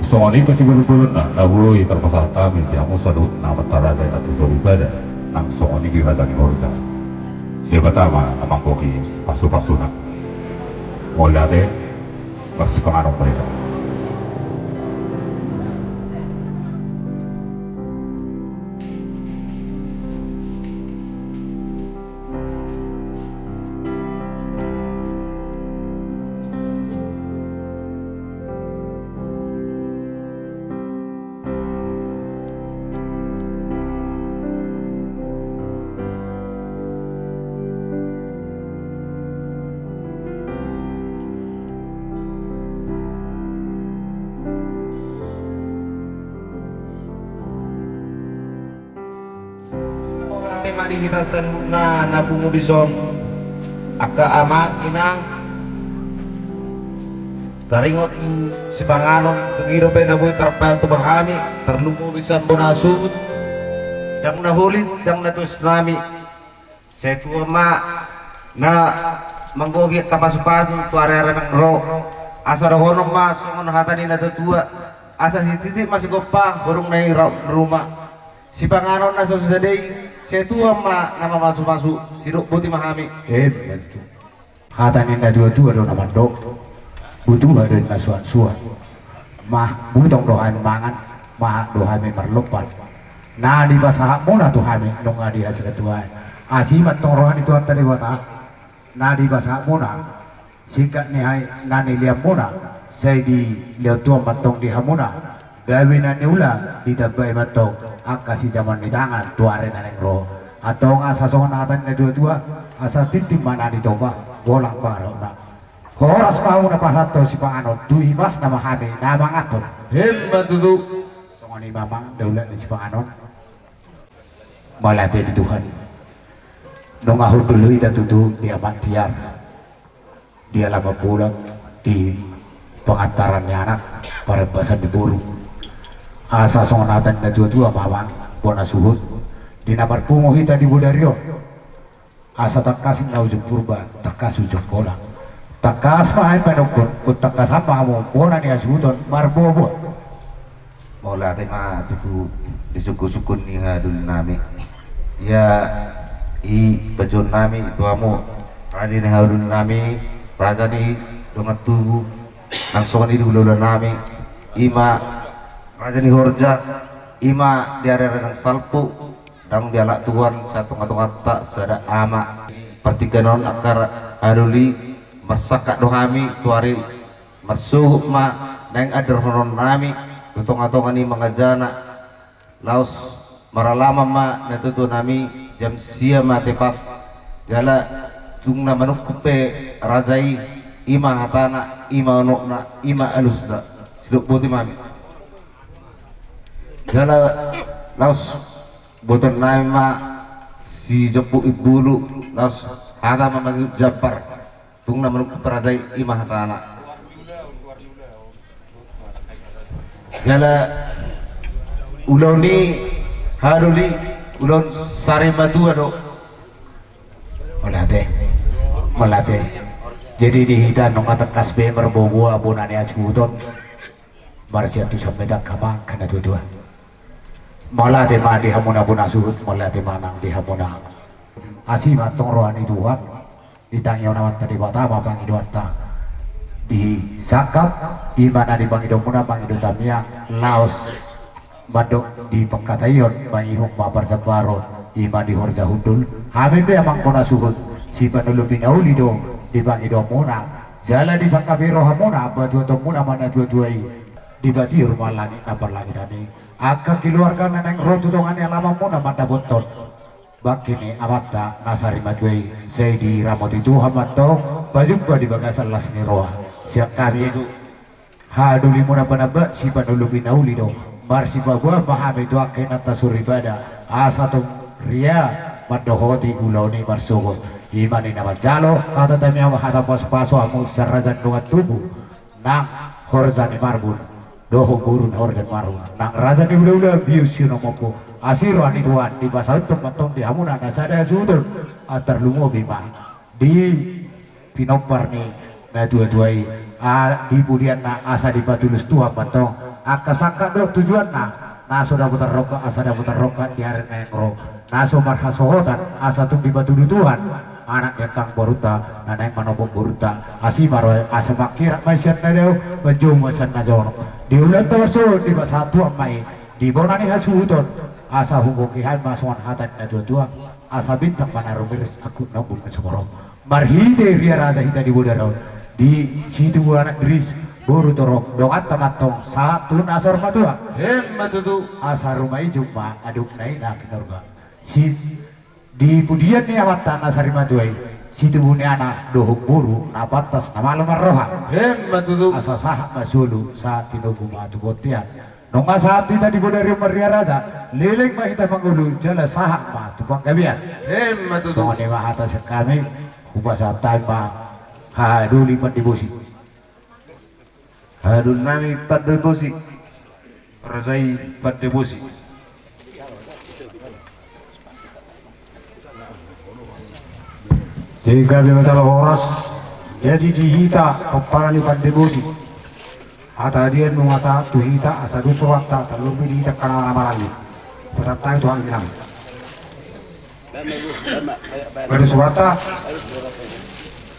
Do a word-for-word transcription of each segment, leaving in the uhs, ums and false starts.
Songon i pe sibolon-bolonna na boi tarpasahat hami di hamu saluhutna amanta raja i Ratu Soripada, nang songon i di raja ni horja. Debata ma na manggohi pasu-pasuna. Mauliate. Marsipanganon ma hita. Ima di hita saluhutna na pungu dison, angka amang inang. Taringot sipanganon, dung i dope na boi tarpatupa hami, tarlumobi sian bona suhut, ndang na holit, ndang na tuas nami. Sai tuat ma na manggohi angka pasu-pasu tu ari-ari naeng ro. Asa dohonon ma songon hata ni na tua-tua, asa sititi ma sigompa, borungna i rap ruma. Sipanganon na so sadei, sai tuat ma na mamasu-masu, sidok boti ma hami. Emma tutu. Hata ni na tua-tua do na mandok, butuha do na suan-suan. Mah butong do hami mangan, mahak do hami marlompan. Na dipasahatmuna tu hami nunga di hasiketuaan. Asi ma antong roha ni Tuhanta Debata. Na dipasahatmuna, singkat ni hami na nilehonmuna, sai dilehon Tuhan ma antong di hamuna. Gabe na niula ditambai ma antong angka sijaman ni tangan tu ari na naeng ro. Antong asa songon hata ni na tua-tua, asa tintin ma na nitopa, golang pangarahutna. Horas ma hamu na pasahathon sipanganon, tu ipasna ma hami na manganhon. Emma tutu. Songon i ma amang daulat ni sipanganon. Mauliate di Tuhan. Nunga hundul hita tutu di Amak Tiar. Di alaman bolak, di pangantaran ni anak, parembasan ni boru. Asa songon hata ni na tua-tua ma amang, bona suhut. Di na marpungu hita di bodari on. Asa tangkas na ujung purba, tangkas ujung holan. Tangkas ma hami manungkun, tangkasan ma hamu bona ni hasuhuton marboa-boa. Mauliate ma tutu di sungkun-sungkun ni hahadolinami. Ia i pajuonnami tu hamu, raja ni hahadolinami, raja ni dongan tubu, nang songon i di hula-hulanami, ima raja ni horja, ima di ari-ari naeng salpu, ndang dialap Tuhan satonga-tonganta sada ama. Partingkian on angka ra-, hahadolinami, marsangkap do hami tu ari. Marsogot ma naeng anderhononnami tu tonga-tonga ni mangajana, laos maralaman ma na tua-tuanami jam sia ma tepat. Jala dung na manungkun pe raja i, ima hatana, ima unokna, ima alusna. Sidok boti ma hami. Jala laos botoonnami ma sijompu imbulu, laos hata ma mangihut jambar. Dung na manungkun pe raja i, ima hatana. Jala ulaon i, hahadolinami, ulaon sari matua do. Mauliate. Mauliate. Jadi di hita nunga tangkas be marboa-boa bona ni hasuhuton. Marsiantusan ma hita angka amang, angka na tua-tua. Mauliate ma di hamuna bona suhut, mauliate ma nang di hamuna. Asi ma antong roha ni Tuhan. Di tangiang ni Amanta Debata ma pangidoanta. Disangkap, ima na dipangidomuna, pangido tangiang, laos mandok di pangkataion, mangihut ma parjambaron, ima di horja hundul. Hami pe amang bona suhut, sipanulupi na uli do di pangidoanmuna. Jala disangkapi rohamuna, patuatonmuna ma na tua-tua i. Dipatiur ma langit na parlangitan i. Angka keluarga na naeng ro tu tonga ni alamanmuna mandapothon bangke ni amanta na sari matua i, sai diramoti Tuhan ma antong, pajumpa di bagasan las ni roha. Sian hami hahadolimuna Panambak, sipanulupi na uli do. Marsipaboa ma hami tu angka inanta soripada, asa tung ria mandohoti ulaon i marsogot. Ima na manjalo hata tangiang, hata pasu-pasu, hamu sian raja ni dongan tubu. Nang horja ni marbun dohot boru ni horja ni marbun, nang raja ni hula-hula, bius siuno mompo. Asi roha ni Tuhan, dipasauthon ma antong di hamuna na sada hasuhuton, a tarlumobi ma di pinompar ni na tua-tua i, a di pudianna asa dipatulus Tuhan ma antong. Angka sangkap do tujuanna, na so dapotan rongkap asa dapotan rongkap di ari na naeng ro, na so marhasohotan asa tung dipatudu Tuhan anak ni angka amangborunta na naeng manopot borunta. Asi ma roha i asa mangkirap ma i sian na dao, manjou ma sian na jonok. Di ulaonta marsogot dipasahat Tuhan ma i di bona ni hasuhuton, asa hugohi hami ma songon hata ni natuatua, asa bintang ma na rumiris angkup na ombun na sumorop. Marhite Ria Raja hita di bodari on, di situbu anak diris, boru torop, donganta ma antong sahat tu na saur matua. Emma tutu. Asa rumaijo ma adong na i na kinorga. Si, di pudian ni amanta na sarimatua i, situbu ni anak dohot boru na pantas na malo marroha. Emma tutu. Asa sahat ma solu, sahat tinogu ma tu bontean. Nunga sahat hita di bodari on marria raja, leleng ma hita mangolu jala sahat ma tu panggabean. Emma tutu. Songon i ma hata sian hami, hupasahat hami ma hahadoli pande bosi. Hahadoli nami pande bosi. Raja i pande bosi. Jadi gabe ma jala horas. Jadi di hita pomparan ni pande bosi, hata dia nunga sahat tu hita asa dos rohanta, tarlobi di hita angka na marhamaranggi. Pasahat hami tu anggi nami. Gabe dos rohanta.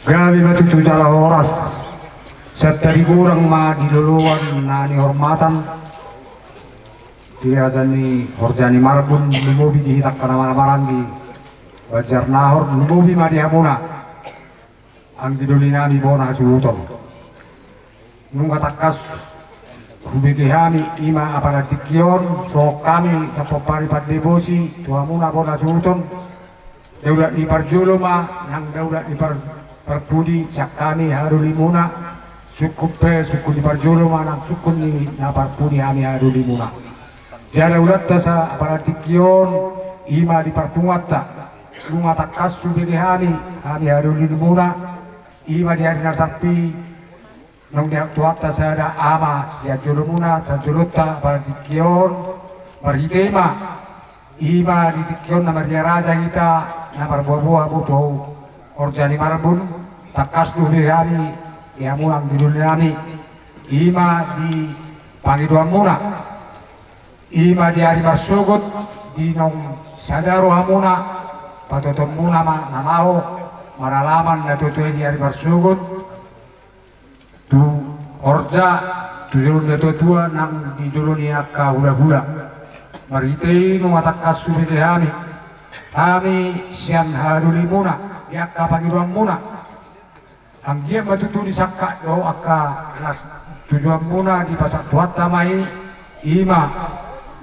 Gabe ma tutu jala horas. Sian tadi godang ma di loloan na nihormatan. Di raja ni horja ni Marbun, lumobi di hita angka na marhamaranggi Banjarnahor, lumobi ma di hamuna anggi doli nami bona hasuhuton. Nunga tangkas hubege hami i ma apala tingki on, songon hami sian pomparan ni pande bosi tu hamuna bona hasuhuton. Daulat ni parjolo ma nang daulat ni par-, parpudi sian hami hahadolimuna. Sungkun pe sungkun ni parjolo ma nang sungkun ni na parpudi hami hahadolimuna. Jala ulaonta sa apala tingki on i ma di parpunguanta. Nunga tangkas hubege hami, hami hahadolimuna, i ma di ari na salpu i. Nunga dihangoluhon hata sada ama sian jolomuna, sian jolonta, apala tingki on, marhite i ma, i ma di tingki on na marria raja hita, na marboaboa boto horja ni Marbun, tangkas do hubege hami di hamu anggi doli nami, i ma di pangidoanmuna, i ma di ari marsogot, di naung sada rohamuna, patuaonmuna ma na laho maralaman natuatua i di ari marsogot, tu horja, tu jolo ni natuatua nang di jolo ni angka hulahula. Marhite i nunga tangkas hubege hami, hami sian hahadolimuna, di angka pangidoanmuna. Anggiat ma tutu disangkap do angka na tujuanmuna, dipasahat Tuhanta ma i, i ma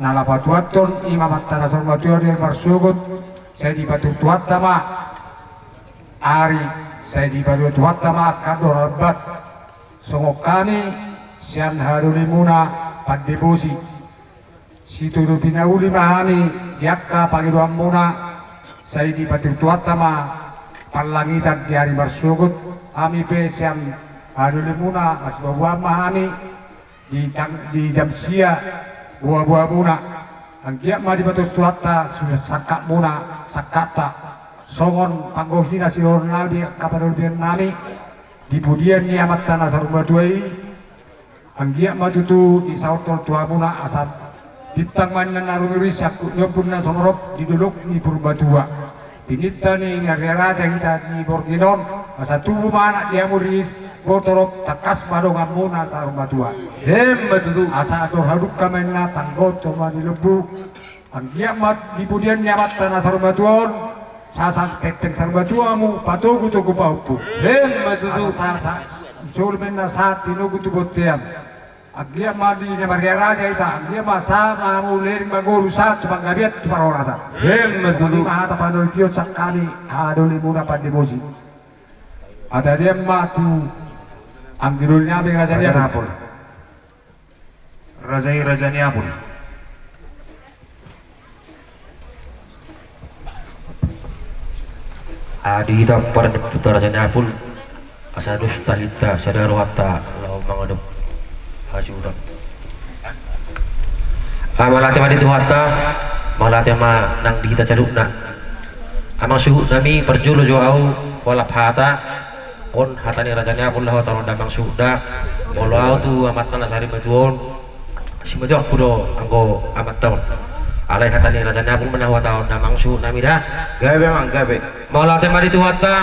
na laho patuathon, i ma amanta na saur matua di ari marsogot, sai dipatudu Tuhanta ma ari, sai dipatudu Tuhanta ma angka andor na lambat. Songon hami sian hahadolimuna pande bosi, sitolopi na uli ma hami di angka pangidoanmuna, sai dipatudu Tuhanta ma parlangitan di ari marsogot. Hami pe sian hahadolimuna marsiboaboaan ma hami, di tang-, di jam sia boaboamuna. Anggiat ma dipatudu Tuhanta sude sangkapmuna, sangkapta. Songon panggohi na sidohonon nami di angka pangidoan nami, di pudian ni amanta na saur matua i, anggiat ma tutu disaothon tu hamuna asa bintang ma ninna na rumiris angkup ni ombun na sumorop di dolok ni Purbatua. Pininta ni na marria raja hita di borngin on, asa tubu ma anak di hamu riris, boru torop, tangkas ma donganmuna saur matua. Emma tutu. Asa andor hadungka ma ninna, tanggo toma ni lombu. Anggiat ma di pudian ni amanta na saur matua on, sahat pengpeng saur matua hamu, patogutogu pahompu. Emma tutu. Asa sa-, sa-, solu ma ninna sahat tinogu tu bontean. Anggiat ma di na marria raja hita, anggiat ma sahat ma hamu leleng mangolu sahat tu panggabean tu parhorasan. Emma tutu. I ma hata pandohan sian hami hahadolimuna pande bosi. Hata dia ma tu anggi doli nami raja ni Apul. Raja i raja ni Apul. Adi hita parputa raja ni Apul. Asa dos tahinta sada rohanta laho mangadop hasuhuton. Ah, mauliate ma di Tuhanta, mauliate ma nang di hita saluhutna. Amang suhut nami, parjolo jo au hualap hata. On hata ni raja ni Apul laho taruhon damang suhut da. Molo au tu amanta na sarimatua on, Simajuangku do anggo amanta on. Alai hata ni raja ni apul ma na huhatahon, amang suhut nami da. Gabe, amang, gabe. Mauliate ma di Tuhanta,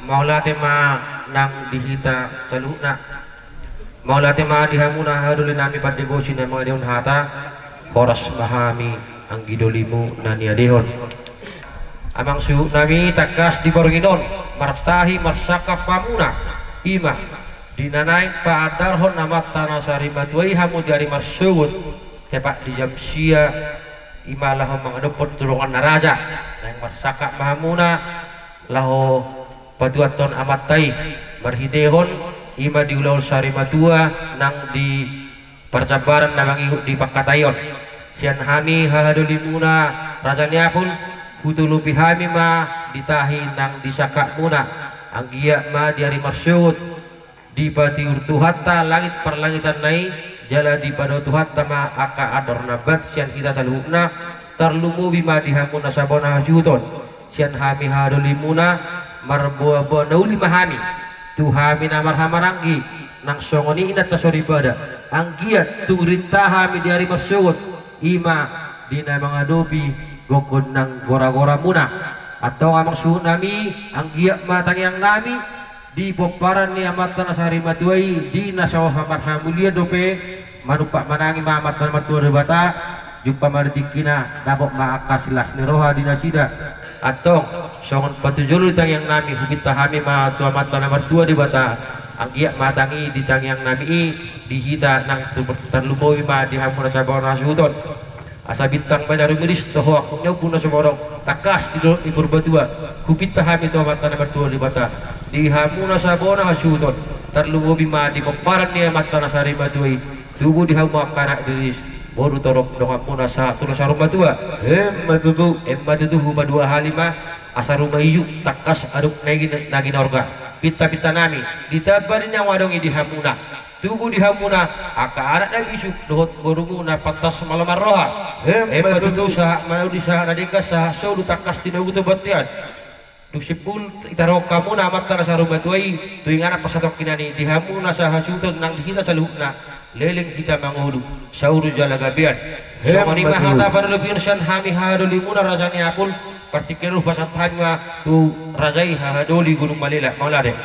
mauliate ma nang di hita saluhutna. Mauliate ma di hamu na hahadoli nami pandegosi na mangadehon hata. Horas ma hami anggi dolimu na niadehon. Amang suhut nami, tangkas di borngin on martahi marsangkap hamuna, i ma di na naeng paandarhon amanta na sarimatua i hamu di ari marsogot, tepat di jam sia, i ma laho mangadophon tu dongan na raja. Naeng marsangkap ma hamuna laho patuathon amanta i. Marhitehon i ma di ulaon sarimatua nang di parjambaran na mangihut di pangkataion. Sian hami hahadolimuna raja ni apul, hutolopi hami ma di tahi nang di sangkapmuna. Anggiat ma di ari marsogot dipatiur Tuhanta langit parlangitanna i, jala dipado Tuhanta ma angka andor na bat sian hita saluhutna. Tarlumobi ma di hamu na sabona hasuhuton. Sian hami hahadolimuna, marboaboa na uli ma hami tu hami na marhahamaranggi, nang songon i inanta soripada. Anggiat tung rinta hami di ari marsogot, i ma di na mangadopi gokhon nang goragoramuna. Antong amang suhut nami, anggiat ma tangiang nami di pomparan ni amanta na sarimatua i, di na saur marhamulian dope, manumpak manangi ma amanta na martua Debata, jumpa ma di tingkina, dapot ma angka silas ni roha di nasida. Antong songon patujolo di tangiang nami, hupinta hami ma tu amanta na martua Debata, anggiat ma tangi di tangiang nami i di hita nang tu, tarlumobi ma di hamu na sabona hasuhuton. Asa bintang ma na rumiris, dohot hoak ni ombun na sumorop, tangkas di dolok ni Purbatua, hupinta hami tu amanta na martua Debata, di hamu na sabona hasuhuton, tarlumobi ma di pomparan ni amanta na sarimatua i, tubu di hamu angka anak di ris, boru torop donganmuna sahat tu na saur matua. Emma tutu. Emma tutu, hupadua hali ma, asa ruma ijuk tangkas adong na gin-, na ginorga. Pintapinta nami, ditamba ni naung adong i di hamuna. Tubu di hamuna angka anak na bisuk dohot borumuna pantas malo marroha. Emma tutu. Emma tutu, sahat manauli, sahat na denggan, sahat solu, tangkas tinogu tu bontean. Dung simpul ditaruhon hamuna amanta na saur matua i tu inganan parsatongkinan i, di hamu na sahasuhuton nang di hita saluhutna, leleng hita mangolu, saur jala gabean. Emma tutu. Songon i ma hata panelopion sian hami hahadolimuna raja ni apul, partingkian on hupasahat hami ma tu raja i hahadoli Gunung Malela. Mauliate.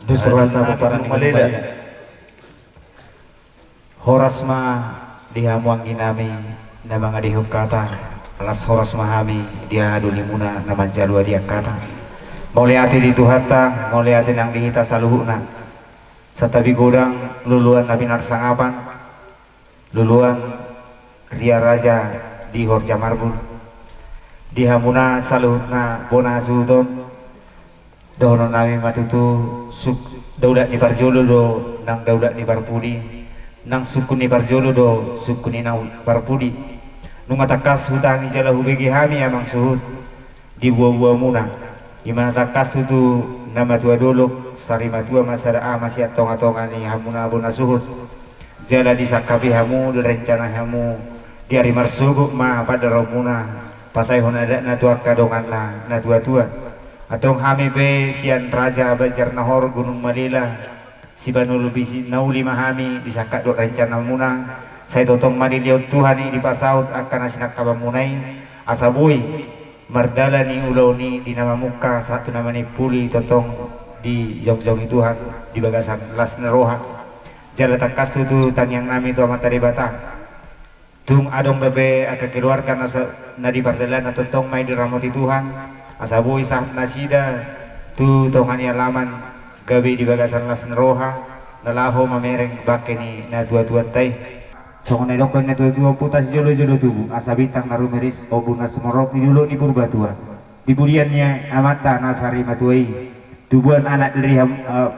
Dos rohanta pomparan ni Gunung Malela. Horas ma di hamu anggi nami na mangadehon hata, las horas ma hami di hahadolimuna na manjalo adian hata. Mauliate di Tuhanta, mauliate nang di hita saluhutna. Santabi godang luluan na pinarsangapan, luluan ria raja di horja marbun. Di hamuna saluhutna bona hasuhuton, dohonon nami ma tutu, suk-, daulat ni parjolo do nang daulat ni parpudi, nang sungkun ni parjolo do sungkun ni na parpudi. Nunga tangkas hutangi jala hubege hami amang suhut di buabuamuna. I ma na tangkas tutu na matua dolok, sarimatua ma sada ama sian tongatonga ni hamuna bona suhut. Jala disangkapi hamu, direncana hamu, di ari marsogot ma pandaroonmuna, pasaehon adatna tu angka donganna na tuatua. Antong hami pe sian Raja Banjarnahor Gunung Malela, sipanulupi si-, na uli ma hami di sangkap dohot rencanamuna, sai tongtong ma dilehon Tuhan i dipasaut angka na sinangkapanmuna i, asa boi mardalan i ulaon i di na mamungka sahat tu na manimpuli, tongtong dijongjong i Tuhan di bagasan las ni roha. Jala tangkas tutu tangiang nami tu Amanta Debata. Tung adong dope angka keluarga na sa-, na di pardalanan, tongtong ma i diramoti Tuhan, asa boi sahat nasida tu tonga ni alaman, gabe di bagasan las ni roha, na laho mamereng bangke ni natuatuanta i. Songon na nidokkon ni natuatua, ompunta sijolojolo tubu, asa bintang na rumiris, ombun na sumorop di dolok ni Purbatua. Di pudian ni amanta na sarimatua i, tubuan anak di riham-, eh,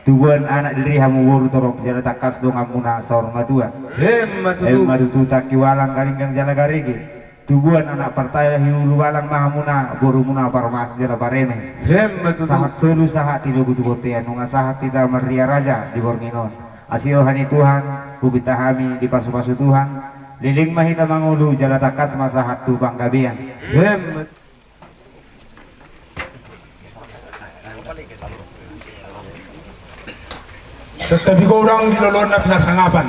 tubuan anak di rihamu boru torop, jala tangkas donganmuna saur matua. Emma tutu. Emma tutu, tangki walang, garinggang jala garege. Tubuan anak partahi ulu balang ma hamuna, borumuna parmas jala pareme. Emma tutu. Sahat solu sahat tinogu tu bontean, nunga sahat hita marria raja di borngin on. Asi roha ni Tuhan, hupinta hami dipasupasu Tuhan, leleng ma hita mangolu jala tangkas ma sahat tu panggabean. Emma. Santabi godang di loloan na pinasangapan,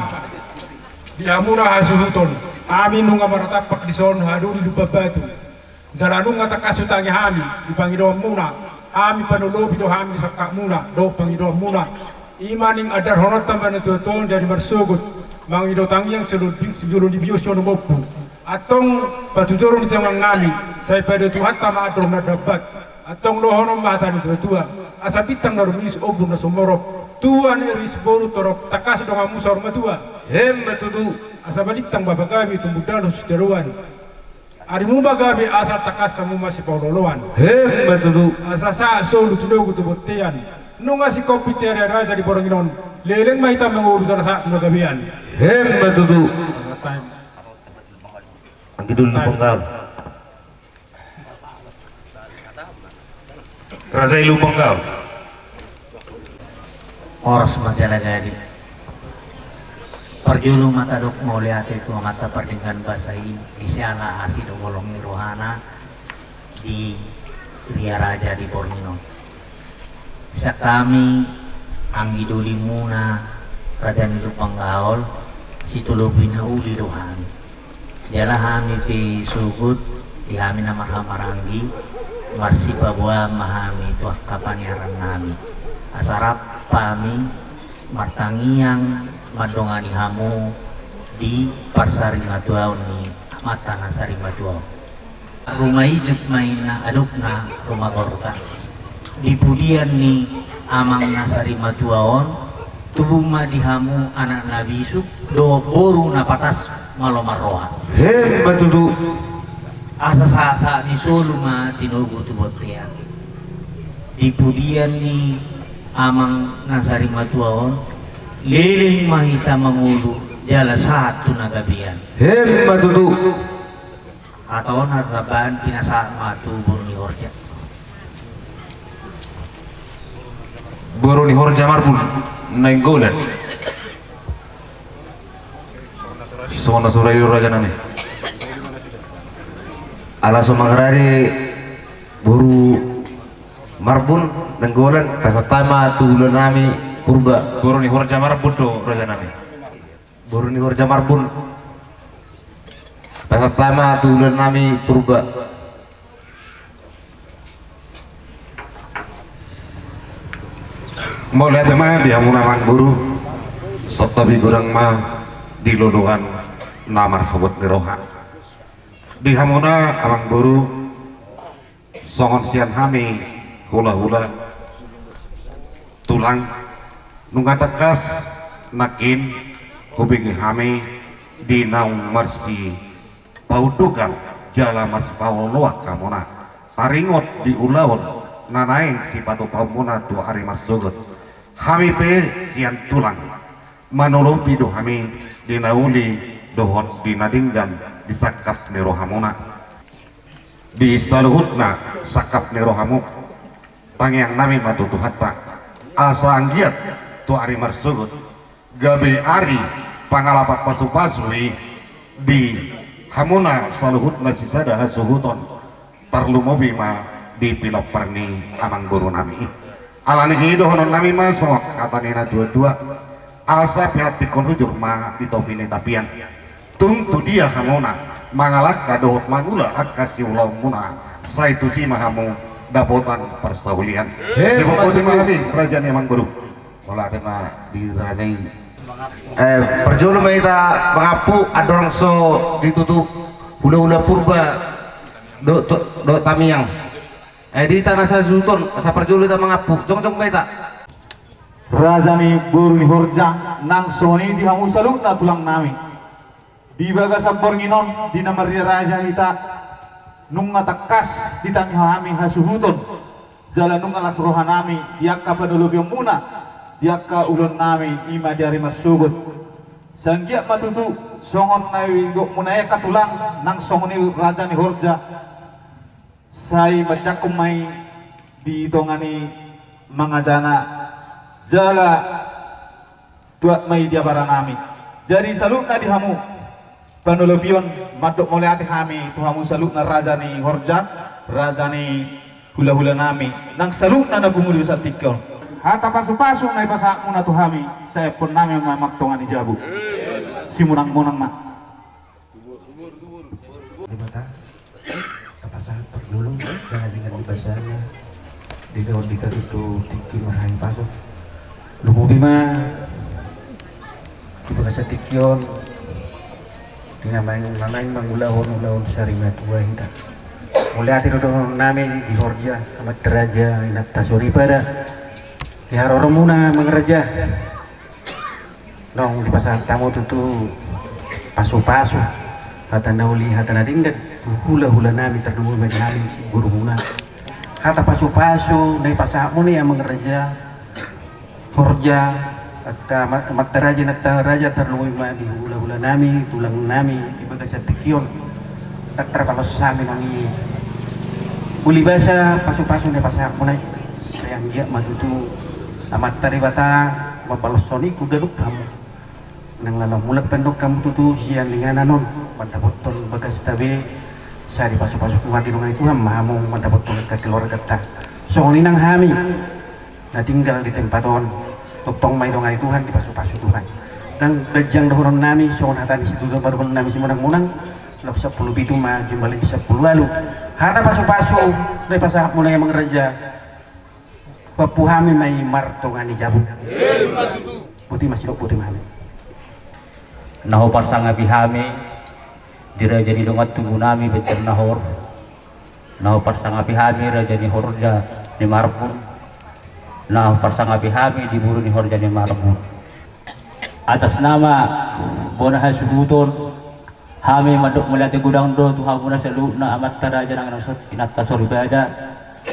di hamuna hasuhuton, hami nunga marnatampak dison, haha di Lumban Batu. Jala nunga tangkas hutangi hami di pangidoanmuna, hami panolopi do hami di sangkapmuna dohot pangidoanmuna. I ma naeng andarhononta ma natuatua on di ari marsogot, mangido tangiang sijolo ni bios sian ompu. Antong patujolo ni tangiang nami, sai paido Tuhanta ma andor na dambat. Antong dohonon ma hata ni natuatua: Asa bintang na rumiris, ombun na sumorop, tua ni ari siboru torop, tangkas donganmu saur matua. Hem ma tutu. Asa balintang ma pagabe, tumundalhon sitadoan, arimu ma gabe, asa tangkas hamu masipaolooloan. Hem ma tutu. Asa sahat solu tinogu tu bontean, nunga singkop pintor raja di borngin on, leleng ma hita mangolu jala sahat tu na gabean. Hem ma tutu. Anggi doli Lumban Gaol. Raja i Lumban Gaol. Horas ma jala gadi. Parjolo ma tadok mauliate tu Amanta Pardenggan Basa i, di siala asi dohot holong ni rohana di ria raja di borngin on. Sian hami anggi dolimuna, raja ni Lumban Gaol, sitolopi na uli do hami. Jala hami pe sogot, di hami na marhahamaranggi, marsipaboa ma hami tu angka paniaran nami. Asa rap hami martangiang mandongani hamu di parsarimatuaon ni amanta na sarimatua on. Ruma ijuk ma inna, adopna ruma gorga. Di pudian ni amang na sarimatua on, tubu ma di hamu anak na bisuk dohot boru na patas malo marroha. Hem ma tutu. Asa sahat-sahat ni solu ma tinogu tu bontean. Di pudian ni amang na sarimatua on, leleng ma hita mangolu jala sahat tu na gabean. Hem ma tutu. Hata on na tarbahen pinasahat ma tu boru ni horja. Boru ni horja Marbun Nainggolan. Songon na so ra i do raja nami. Ala so mangarade boru Marbun Nainggolan, pasahat ma tu hulahula nami Purba. Boru ni horja Marbun do raja nami. Boru ni horja Marbun, pasahat ma tu hulahula nami Purba. Mauliate ma di hamuna amang boru, santabi godang ma di loloan na marhabot ni roha. Di hamuna amang boru, songon sian hami hulahula tulang, nunga tangkas nangkin hubege hami di naung marsipaundukan jala marsipaoloan hamuna taringot di ulaon na naeng sipatupaonmuna tu ari marsogot. Hami pe sian tulang, manolopi do hami di na uli dohot di na denggan di sangkap ni rohamuna. Di saluhutna sangkap ni rohamu, tangiang nami ma tu Tuhanta, asa anggiat tu ari marsogot gabe ari pangalapan pasupasu i di hamuna saluhutna sisada hasuhuton, tarlumobi ma di pinompar ni amang boru nami i. Alani i dohonon nami ma songon hata ni natuatua: Asa peantikkon hujur ma di topi ni tapian. Tung tu dia hamuna mangalangka dohot mangula angka siulaonmuna, sai tusi ma hamu dapotan parsaulian. He, siboto ma hami raja ni amang boru. Mauliate ma di raja i. Eh, parjolo ma hita mangampu andorang so ditutu hulahula Purba dohot, dohot tangiang. Eh, di hita na sasuhuton, asa parjolo hita mangampu. Jongjong ma hita. Raja ni boru ni horja, nang songon i di hamu saluhutna tulang nami. Di bagasan borngin on, di na marria raja hita, nunga tangkas ditangi hami hasuhuton, jala nunga las roha nami di angka panolopionmuna di angka ulaon nami, i ma di ari marsogot. Sai anggiat ma tutu songon na nidokmuna i angka tulang, nang songon i raja ni horja, sai manjangkon ma i di tonga ni mangajana, jala tuat ma i di abara nami. Jadi saluhutna di hamu panolopion, mandok mauliate hami tu hamu saluhutna raja ni horja, raja ni hulahula nami, nang saluhutna na pungu di bagasan tingki on. Hata pasupasu na dipasahatmuna tu hami, sai ampuonnami ma martonga ni jabu. Simonangmonang ma. Debata, tapasahat parjolo, jala denggan di basana, di daon di katutu tingki marhahipason. Lumobi ma di bagasan tingki on, di na naeng, na naeng mangulahon ulaon sarimatua hita. Mauliate do dohononnami di horja amanta raja, inanta soripada, di haroromuna amang raja. Naung dipasahat hamu tutu pasupasu, hata na uli, hata na denggan tu hulahulanami, tarlumobi ma di hami gurumuna. Hata pasupasu na dipasahatmuna i amang raja, horja, angka ma-, amanta raja, inanta raja, tarlumobi ma di hulahulanami, tulangnami, di bagasan tingki on. Ndang tarbalos hami nang i. Uli basa pasupasu na dipasahatmuna i, sai anggiat ma tutu Amanta Debata mambalashon i tu ganup hamu. Nang laho mulak pe annon hamu tutu sian inganan on, mandapothon bagasta be, sai dipasupasu Tuhan, didongani Tuhan ma hamu mandapothon angka keluarganta. Songon i nang hami na tinggal di tempat on, tongtong ma didongani Tuhan, dipasupasu Tuhan. Nang ganjang dohononnami songon hata ni situtu ma dohononnami simonangmonang, lok sampulu pitu ma jumbali di sampulu ualu. Hata pasupasu na dipasahatmuna i amang raja, pampu hami ma i martonga ni jabu. Boti ma sidok, boti ma hami. Na huparsangapi hami di raja ni dongan tubunami Banjar Nahor. Na huparsangapi hami raja ni horja ni Marbun. Na huparsangapi hami di boru ni horja ni Marbun. Atas nama bona hasuhuton, hami mandok mauliate godang do tu hamuna saluhutna amanta raja nang inanta soripada.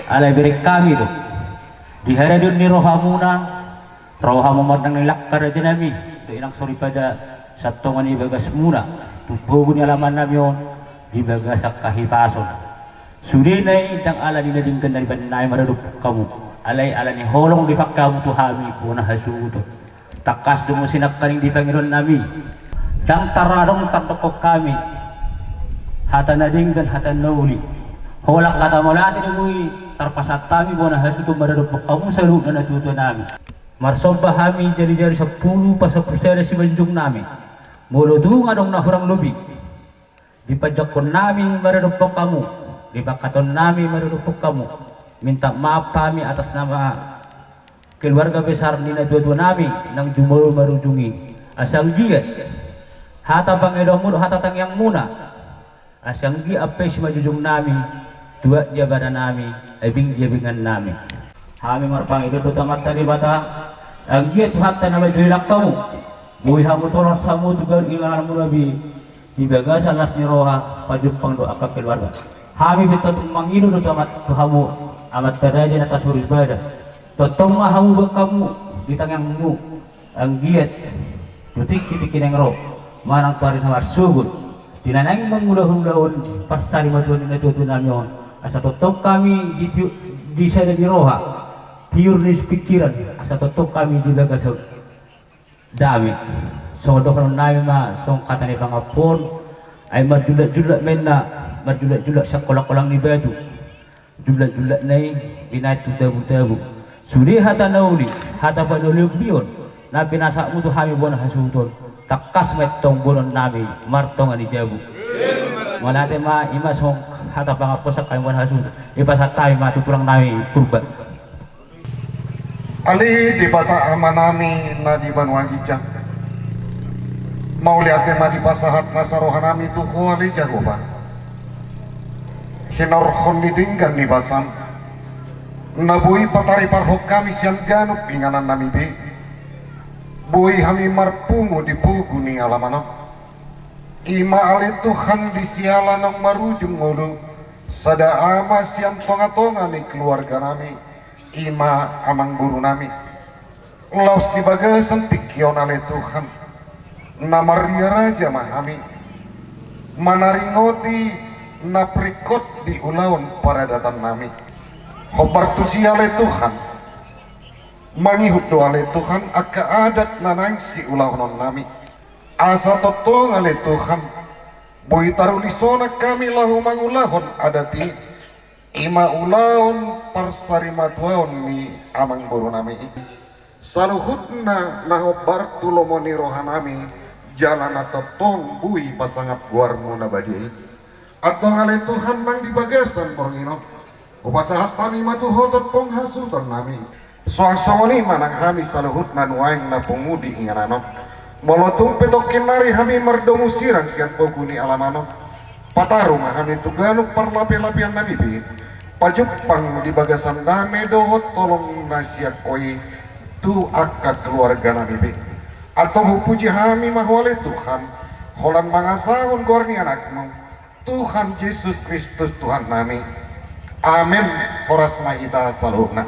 Alai bereng hami do di haradeon ni rohamuna, ro hamu mardang ni langka rajanami dohot inang soripada, satonga ni bagasmuna tu pogu ni alamannami on di bagasan hahipason. Sudena i ndang ala ni na denggan na dibannami maradophon hamu, alai ala ni holong dipangke hamu tu hami bona hasuhuton. Tangkas do muse nangkaning di pangidoannami. Ndang taradong tardokkon hami hata na denggan, hata na uli. Holan hata mauliate do boi tarpasahat hami bona hasuhuton maradophon hamu saluhutna natuatuanami. Marsomba hami jarijari sampulu pasampulu sada simanjujungnami. Molo tung adong na hurang lobi dipanjangkonnami maradophon hamu, dipangkatonnami maradophon hamu, minta maaf hami atas nama keluarga besar ni natuatuanami nang jumolo marujung i. Asa anggiat hata pangidoanmu dohot hata tangiangmuna, asa anggiat ampe simanjujungnami tuat di abadanami, abing di abingannami. Hami marpangido do tu Amanta Debata, anggiat Tuhanta na manjou langkamu, boi hamu tolhas hamu tu ganup ingananmuna be di bagasan las ni roha, pajumpang dohot angka keluarga. Hami pe tongtong mangido do tu amat-, tu hamu amanta raja, inanta soripada, tongtong ma hamu bangkamu di tangiangmu, anggiat tu tingkitingki naeng ro manang tu ari na marsogot, di na naeng mangulahon ulaon parsarimatuan ni natuatuanami on, asa tongtong hami di tiu-, di sada ni roha, tiur ni pingkiran, asa tongtong hami di bagasan dame. Songon dohononnami ma songon hata ni pangampuon, ai marjulakjulak ma inna, marjulakjulak sian kolangkolang ni batu, julakjulakna i binahen tu tabutabu. Sude hata na uli, hata panolihon na pinasahatmu tu hami bona hasuhuton, tangkas ma i tong boanonnami martonga ni jabu. Mauliate ma, i ma songon hata pangampuon sian hami bona hasuhuton, dipasahat hami ma tu tulangnami Purba. Ale Debata Amanami na di banua ginjang, mauliate ma dipasahat nasa rohanami tu Ho ale Jahowa, hinorhon ni denggan ni basam, na boi patariparhon hami sian ganup inganannami be, boi hami marpungu di pogu ni alaman on. I ma ale Tuhan di siala naung marujung ngolu, sada ama sian tongatonga ni keluarganami, i ma amangborunami. Laos di bagasan tingki on ale Tuhan, na marria raja ma hami manaringoti na pringkot di ulaon paradatannami. Hombar tusi ale Tuhan, mangihut do ale Tuhan angka adat na naeng siulahononnami. Asa tongtong ale Tuhan, boi taruli sonang hami laho mangulahon adat i. I ma ulaon parsarimatuaon ni amangboru nami i. Saluhutna na hombar tu lomo ni roha nami, jala na tongtong boi pasangap goarmu na badia i. Antong ale Tuhan nang di bagasan borngin on, hupasahat hami ma tu Ho tongtong hasuhuton nami. Suang songon i ma nang hami saluhutna nuaeng na pungu di inganan on. Molo tung pe tongkin nari hami mardomu sirang sian pogu ni alaman on, pataru ma hami tu ganup parlapelapean nami be pajumpang di bagasan dame dohot holong na sian Ho i tu angka keluarga nami be. Antong hupuji hami ma Ho ale Tuhan, holan mangasahon goar ni Anakmu, Tuhan Jesus Kristus Tuhan nami. Amen. Horas ma hita saluhutna.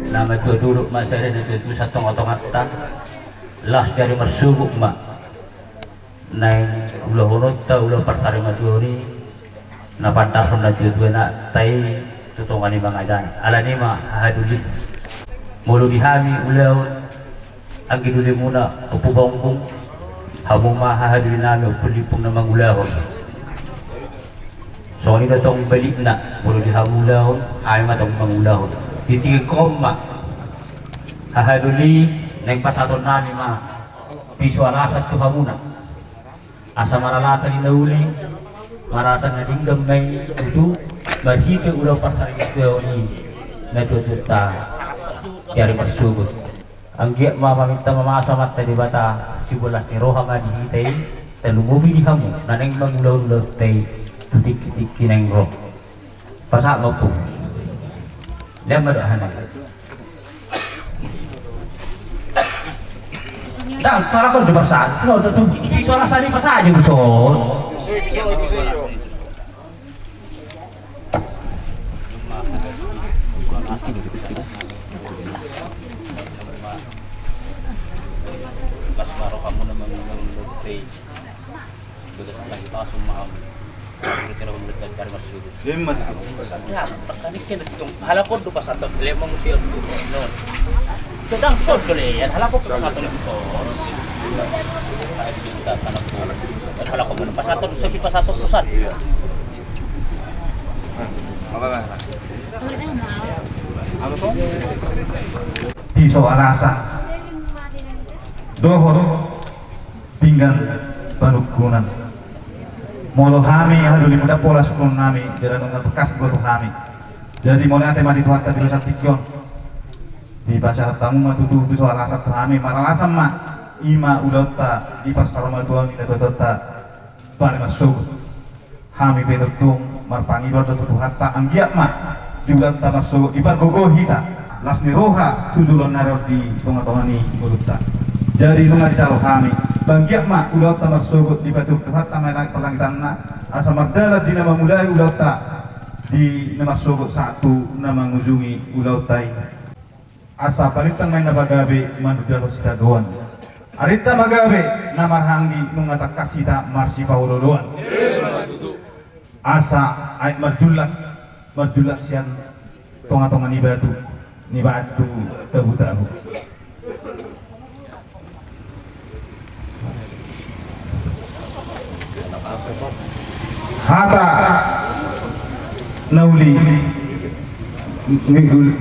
Na matua dolok ma sada na tuatua sian tongatonganta. Laos jari marsogot ma naeng ulahononta ulaon parsarimatuaon i na pandarhon na tuatuanta i tu tonga ni mangajani. Alani ma hahadoli, molo di hami ulaon anggi dolimuna Ompu Bonggung, hamu ma hahadoli nami Ompu Limpung na mangulahon. Songon i do tong balikna, molo di hamu ulaon, hami ma tong mangulahon. Di tingki on ma hahadoli, naeng pasahaton nami ma piso alasan tu hamuna, asa maralasan i na uli, maralasan na denggan ma i tutu marhite ulaon parsarimatuaon i na tuatuanta. Jari marsogot. Anggiat ma maminta mamasa Amanta Debata sibolas ni roha ma di hita i, tarlumobi di hamu na naeng mangulahon ulaonta i tu tingki-tingki naeng ro. Pasahat ma, Ompu. Lean ma dohot hami. Ndang, salah kau di pasahat. Kau udah tuh, ini salah sari pasahat aja, Ompu. Halak on do pasahaton, leleng ma muse on tu, no. Ndang, son do leleng, halak on pasahaton tu. Halak on pasahaton, so dipasahaton tu san. Piso alasan dohot pinggan panungkunan. Molo hami hahadoli, molo ndang pola sungkunnami, jala nunga tangkas do tu hami. Jadi mauliate ma di Tuhanta di bagasan tingki on. Dipasahat hamu ma tutu piso alasan tu hami, maralasan ma i ma ulaonta di parsarimatuaon i na tuatuanta. Bani marsogot. Hami pe tongtong marpangidoan do tu Tuhanta, anggiat ma di ulaonta marsogot dipargogo hita las ni roha tu joloan ni ari on di tonga-tonga ni ngolunta. Jadi nunga dijalo hami Anggiat ma ulaonta marsogot dipatupa Tuhanta ma langit parlangitanna, asa mardalan di na mamulai ulaonta di na marsogot sahat tu na mangujungi ulaonta i. Asa palintang ma i na pagabe manundalhon sitadoan. Arinta ma gabe na marhahaanggi, nunga tangkas hita marsipaolooloan. Asa aek marjullak, marjullak sian tongatonga ni batu, ni batu tabutabu. Hata na uli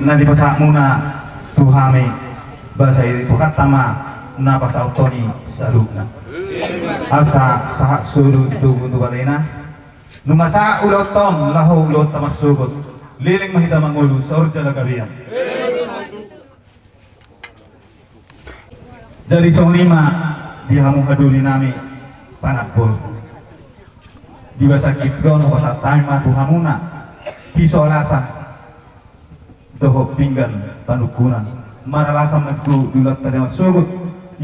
na dipasahatmuna tu hami, basa i Tuhanta ma na pasahathon i saluhutna. Asa sahat solu tu, tu balena. Nunga sahat ulaonta on laho ulaonta marsogot, leleng ma hita mangolu saur jala gabean. Jadi songon i ma di hamu hadulinami panambol. Di bagasan i on hupasahat hami ma tu hamuna piso alasan dohot pinggan panungkunan. Maralasan ma tu di ulaonta na marsogot,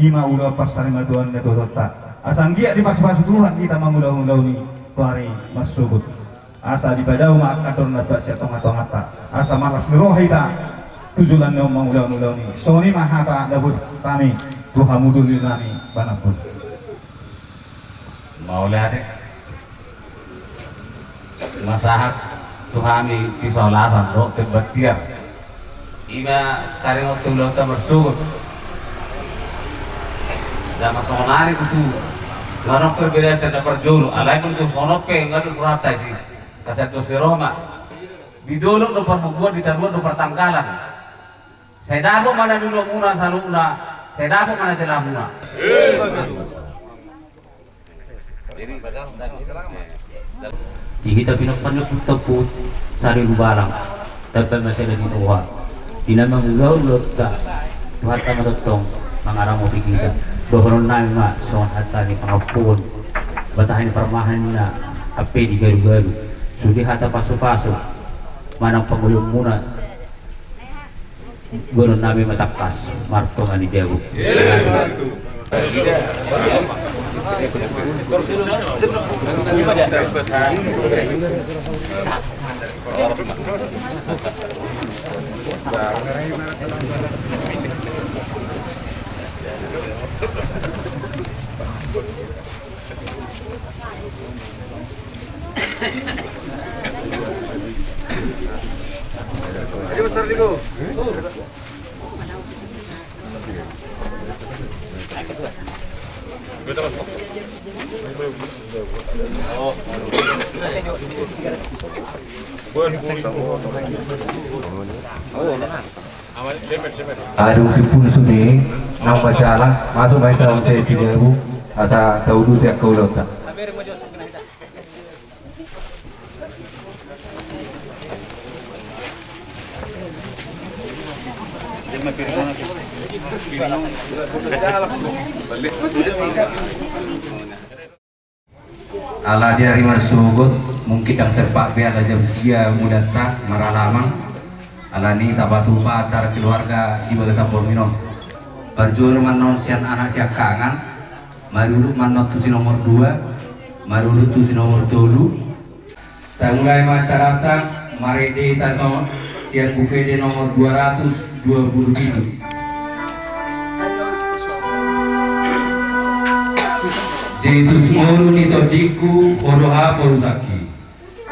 i ma ulaon parsarimatuaon ni natuatuanta. Asa anggiat dipasupasu Tuhan hita mangulahon ulaon i tu ari marsogot. Asa dipadao ma angka dor na bahat sian tongatonganta. Asa marlas ni roha hita tu joloan on mangulahon ulaon i. Songon i ma hata na boi hami tu hamu hadulinami panambol. Mauliate. Hupasahat tu hami piso alasan dohot pinggan tiar. I ma taringot tu ulaonta marsogot. Jala songon i tutu. Nunga adong perbedaan sian na parjolo. Alai pe tutu songon on pe nunga adong surata i. Kasian dohot si Roma. Di dolok do parbubuan, di taruan do partanggalan. Sai dapot ma na niulamuna saluhutna, sai dapot ma na jalamuna. Di hita pinompar ni ompunta Ompu Sari Hutabalang, tamba ma sada ni roha. Di na mangulahon ulaonta, Tuhanta ma tongtong mangaramoti hita. Dohononnami ma songon hata ni pangampuon, batahi ni parmahanna, ampe di galugalu. Sude hata pasupasu manang pangoloionmuna. Dohononnami ma tangkas martonga ni jabu. Adong simpul sude naung manjalo, masuk ma hita asa tu jabu, asa tauduti angka ulaonta. Ala di ari marsogot, mungkin ndang sempat be ala jam sia mudanta maralamang. Alani i tapatupa acara keluarga di bagasan borngin on. Parjolo ma annon sian anak siangkangan, marudut ma annon tu si nomor dua, marudut tu si nomor tolu. Tamulai ma acaranta, marende hita songon sian Buku Ende nomor dua ratus dua puluh pitu. Jesus ngolu ni tondingku, Ho do haporusangki.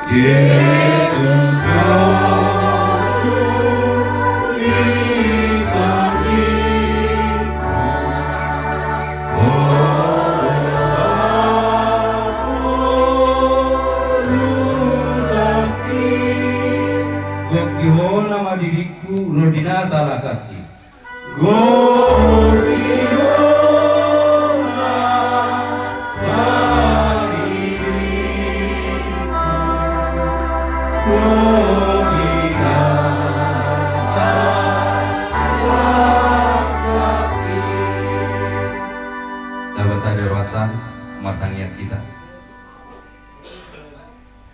Jesus ngolu ni tondingku, Ho do haporusangki. Gok di Ho nama diringku, ro di na salahangki. Gok di Ho nama diringku, ro di na salahangki. Taba sada rohanta, martangiang hita.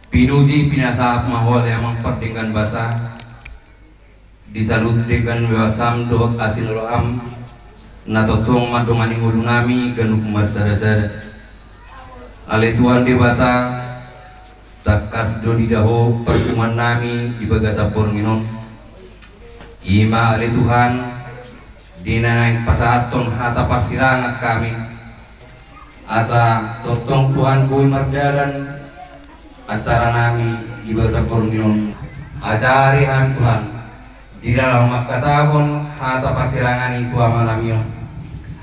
Pinuji pinasahat ma Ho ale Amang pardenggan basa, di saluhut denggan basam dohot asi ni roham, Na tongtong mandongani ngolunami ganup marsada-sada. Ale Tuhan Debata, tangkas do dida Ho parpunguannami di bagasan borngin on. I ma ale Tuhan, di na naeng pasahathon hata parsirangan hami, asa tongtong Tuhan boi mardalan acaranami di bagasan borngin on. Ajari hami Tuhan, di dalan mangkatahon hata parsirangan i tu amanami on.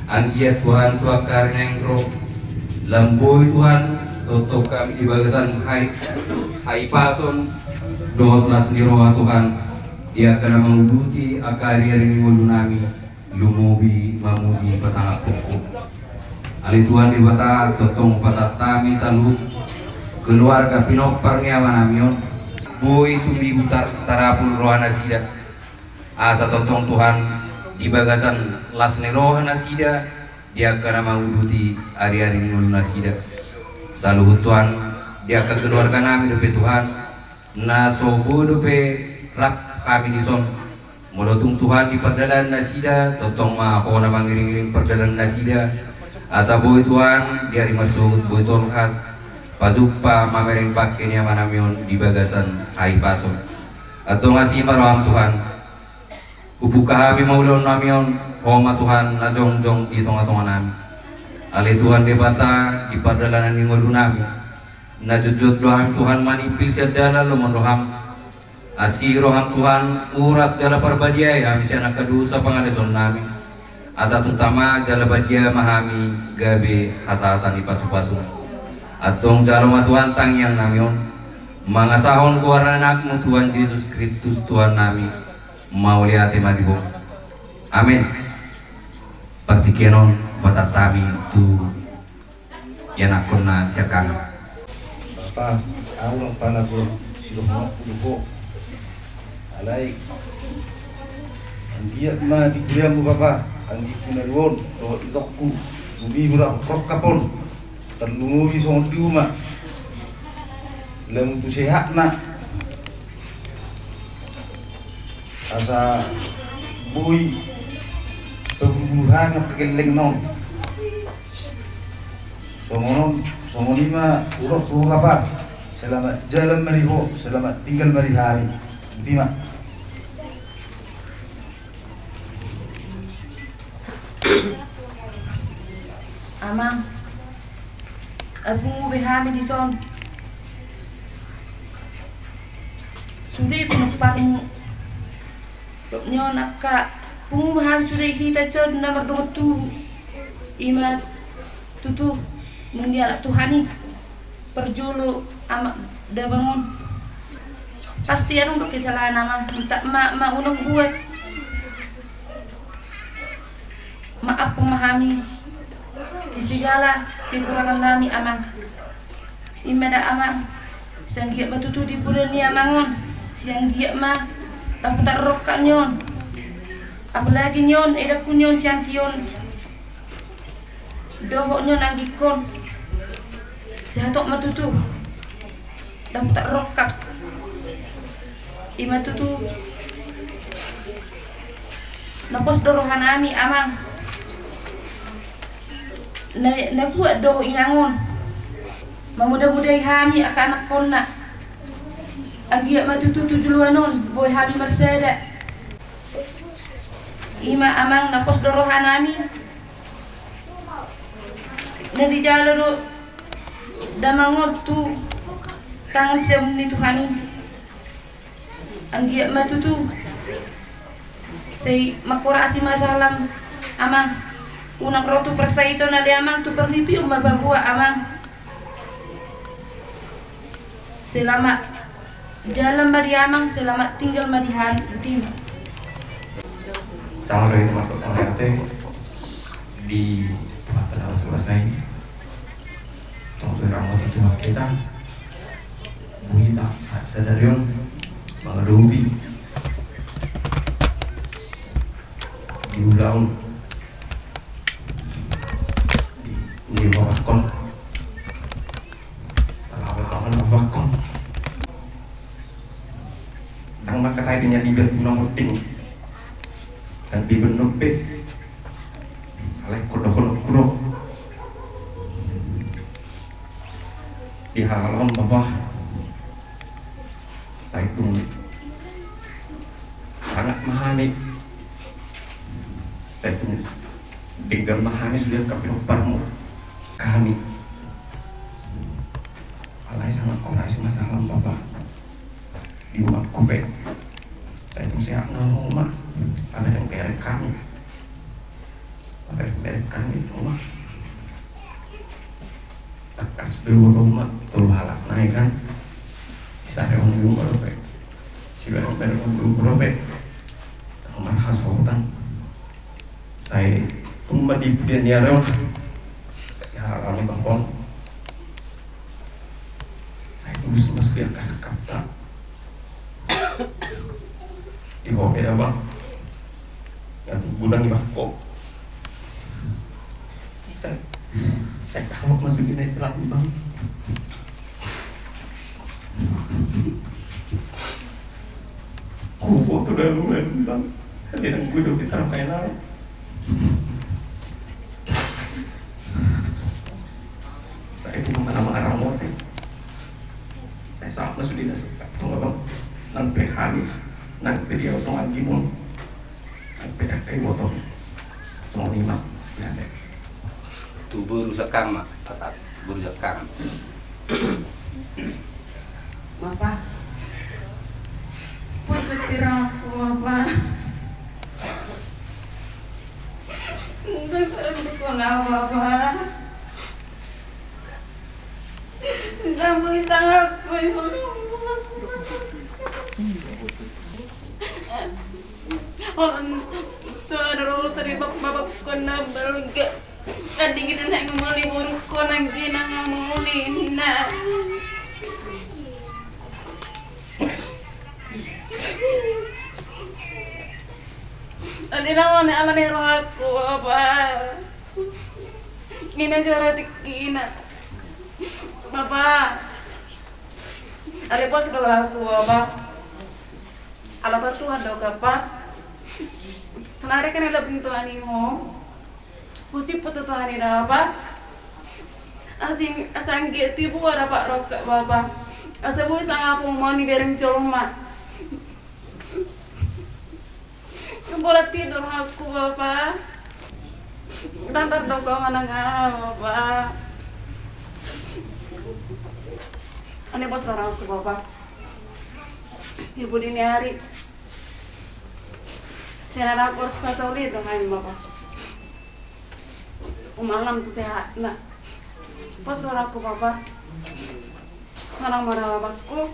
Anggiat Tuhan tu angka ari naeng ro, lam boi Tuhan tongtong hami di bagasan hai, hahipason dohot las ni roha Tuhan, di angka na manguduti angka ari-ari ni ngolunami, lumobi mamuji pasangaphon Ho. Ale Tuhan Debata, tongtong pasahat hami saluhut keluarga pinompar ni amanami on, boi tumimbo tar-, tarapul rohanasida. Asa tongtong Tuhan, di bagasan las ni rohanasida, di angka na manguduti ari-ari ni ngolunasida. Saluhut Tuhan, di angka keluarganami dope Tuhan, na so boi dope rap hami dison. Molo tung Tuhan di pardalanan nasida, tongtong ma Ho na mangiring-iring pardalanan nasida. Asa boi Tuhan, di ari marsogot boi tolhas, pajumpa mamereng pangke ni amanami on di bagasan hahipason. Antong asi ma roham Tuhan. Hubuka hami ma ulaonnami on, Ho ma Tuhan na jongjong di tonga-tonganami. Ale Tuhan Debata, di pardalanan ni ngolunami, na jotjot do hami Tuhan manimpil sian dalan lomo ni roham. Asi roham Tuhan, uras jala parbadiai hami sian angka dosa pangalaosionnami. Asa tung tama jala badia ma hami gabe hasahatan ni pasu-pasu. Antong jalo ma Tuhan tangiangnami on, mangasahon goar ni Anakmu Tuhan Jesus Kristus Tuhannami. Mauliate ma di Ho. Amen. Partingkian on pasahat hami tu ianakhonna sian hami. Bapa, au lang pala buat sidohononku tu Ho. Alai anggiat ma di purianmu Bapa, anggingku na dua on dohot itongku, bumi mura rongkap on, tarlumobi songon di uma. Lam tu sehatna. Asa boi paguru-guru hami angka gellengna on. Songon on, songon i ma hudok tu ho Bapa. Selamat jalan ma di ho, selamat tinggal ma di hami. Botima. Amang, pungu be hami dison. Sude pinomparmu. Dok ni on angka, pungu be hami sude hita dison na mardongan tubu. I ma tutu, nunga dialap Tuhan i. Parjolo amak damang on. Pasti adong do kesalahan amang, minta maaf ma unang buat. Maaf ma hami di segala kekurangan nami amang. I ma da amang, sai anggiat ma tutu di pudun ni amang on, sai anggiat ma dapotan rongkap ni on. Apalagi ni on, edakku ni on, sian tion. Dohot ni on anggingkon. Sai hatop ma tutu. Dapotan rongkap. I ma tutu. Na pos do rohanami amang. Na, na kuat do inang on. Mamuda-mudai hami angka anakkonna. Anggiat ma tutu tu joloan on boi hami marsada. I ma amang na pos do rohanami. Na dijalo do damang on tu tangan siamun ni Tuhan i. Anggiat ma tutu. Sai mangkorasi ma salam amang. Unang ro tu parsahitonna ale amang, tu parnipion ma paboa amang. Selamat jalan ma di amang, selamat tinggal ma di hami. Botima. Tama do i tu masuk melihat di tempat terdapat selesai. Tong tu ramah itu kita. Buita sadari on mangadopi di ulaon di, di Bapak Kon. Ndang mangkatai di nyalibat na munding. Ndang dibenok be. Alai ingkon dohononku do di halak on, Bapa. Sai tung sangap ma hami, sai tung denggan ma hami sude angka pinomparmu. Hami alai sangap horas ma salam, Bapa. Di rumahku pe sai tung sehat na ho ma. Ala dang bereng hami. Bereng-bereng hami tu ma. Tangkas do iboto ma tolu halak nai kan. Sisarihon ni upa dope, sibereng-bereng ni upa dope. Marhasohotan. Sai tung ma di pudian ni ari on. Di halak ni bangkon. Sai tulus ma sude angka sangkapta. Di ho pe da, Bang. Nga gulang i bangko. Sai, sai tahu ma sude na i selama, Bang. Huboto dalan, Bang. Alai dang huida hita ramai na. Sai tung ma na mangaramoti. Sai sangap ma sude na sangkap tu, Bang. Nang pe hami, nang pe dia tong anggimu, nang pe dang haiboto. Songon i ma. Ia, dek. Tu boru sangkap ma, asa boru sangkap. Bapa. Pucuk tirangku, Bapa. Nda tau, Bapa. Nda boi sangap, Bapa. Olo, tu ada ro sari bap-, bapakku na balga. Tadi kita naik memuli burukku, nang kita nang memuli, nah. Tadi nawa ni ala ni rohaku, Bapa. Nina jora tikina. Bapa. Ale pos do rohaku, Bapa. Ala ba Tuhan do, Bapa. Sonari kan ala buntu ani ho. Husip putu Tuhan i da, Bapa. Asing, asa anggiat tibu ada pak rokok, Bapa. Asa boi sangap ma ho ni bereng jolma. Borat tidur aku, Bapa. Dandan dong kau mana nga, Bapa. Ani bos orang aku, Bapa. Ibu dini hari. Saya nak lapor sekolah sore dong, Bapa. Umalam tu sehat na. Pos do rohangku, Bapa. Sonang ma roha bapakku.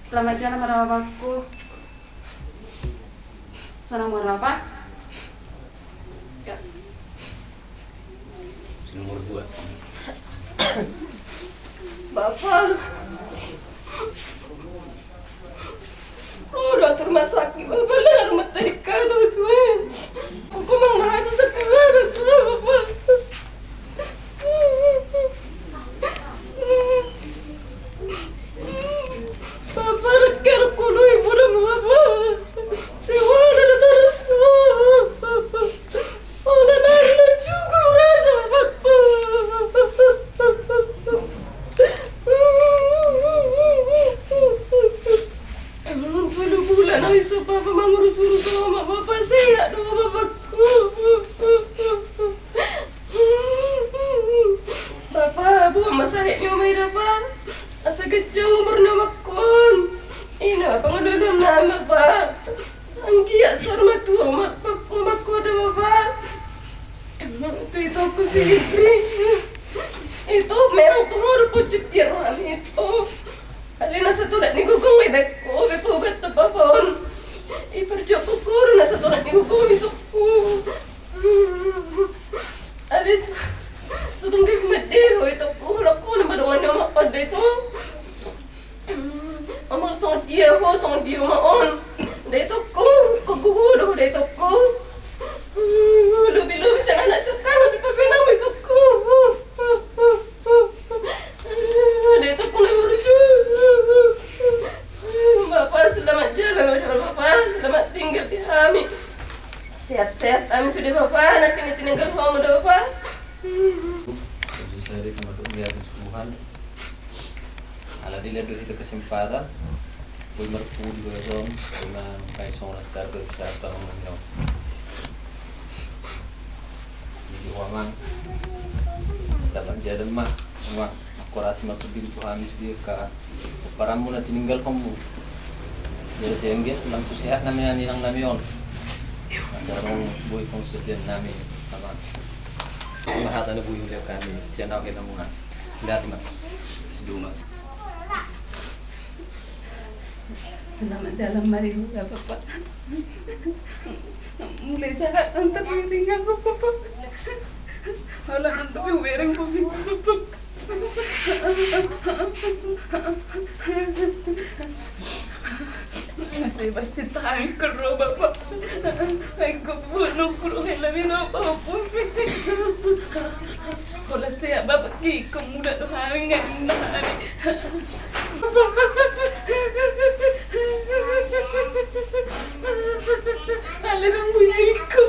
Selamat jalan ma roha bapakku. Sonang ma roha, Pak. Ya. Nomor dua. Bapa. Oh, dokter rumah sakit, Bapa, lah, rumah tadi kau tu, Tuhan. Aku memang mahal tu sakit, Bapa, Bapa. Bapa, rekan aku, lu ibu dan Bapa. Sewa ada terus. Ola na lucu ku rasa, Bapa. Emang puluh bulan au iso Bapa mangurus-urus omak, Bapa, sehat do bapakku. Bapa, buat masahit ni omak i da, Bapa. Asa ganjang umur ni omakku on. Ina pangalualuan nami, Bapa. Anggiat saur matua omakku, omakku da, Bapa. Tu itongku si Fitri. Ito memang pengaruh pucuk tiar nami ito. Alai na satonak ni gogong i, beko, beko, beko, Bapa on. Iparjokku do na satonak ni gogong i, itongku. Alai so, so dong gabe mande ho, itongku, holongku na madongan ni omakku on da, ito. Omak, songon dia ho, songon dia omak on. Da, itongku, gogo do ho da, itongku. Lobi-lobi sian anak sian tano di papenam, itongku. Da, itongku, na burju. Ala dilehon do hita kesempatan, boi marpudi boi songon, ima nunga songon acara berwisata on. Jadi, Amang, dapat jadi ma, Amang, aku rasa ma tu diri tu hamis dia ka. Paranmu na tininggalhonmu. Jadi sehingga lam tu sehat nami na inang nami on. Asa ro boi pangsudian nami, Amang. Ima hata na boi hulehon hami sian ahu hela muna. Lihat, Amang. Siduma. Selamat jalan, Mario, nggak apa-apa. Mulai sehat, ntar miring, nggak apa-apa. Malah ntar miring, nggak apa-apa. Masih bercinta, ayo, ke rumah, Bapak. Ayo, ke rumah, nongkrong, hela, minum, apa-apa. Holan sehat, Bapak, ki, kemuda do hami, nggak indah, hami. Ale, nang bunyi ko.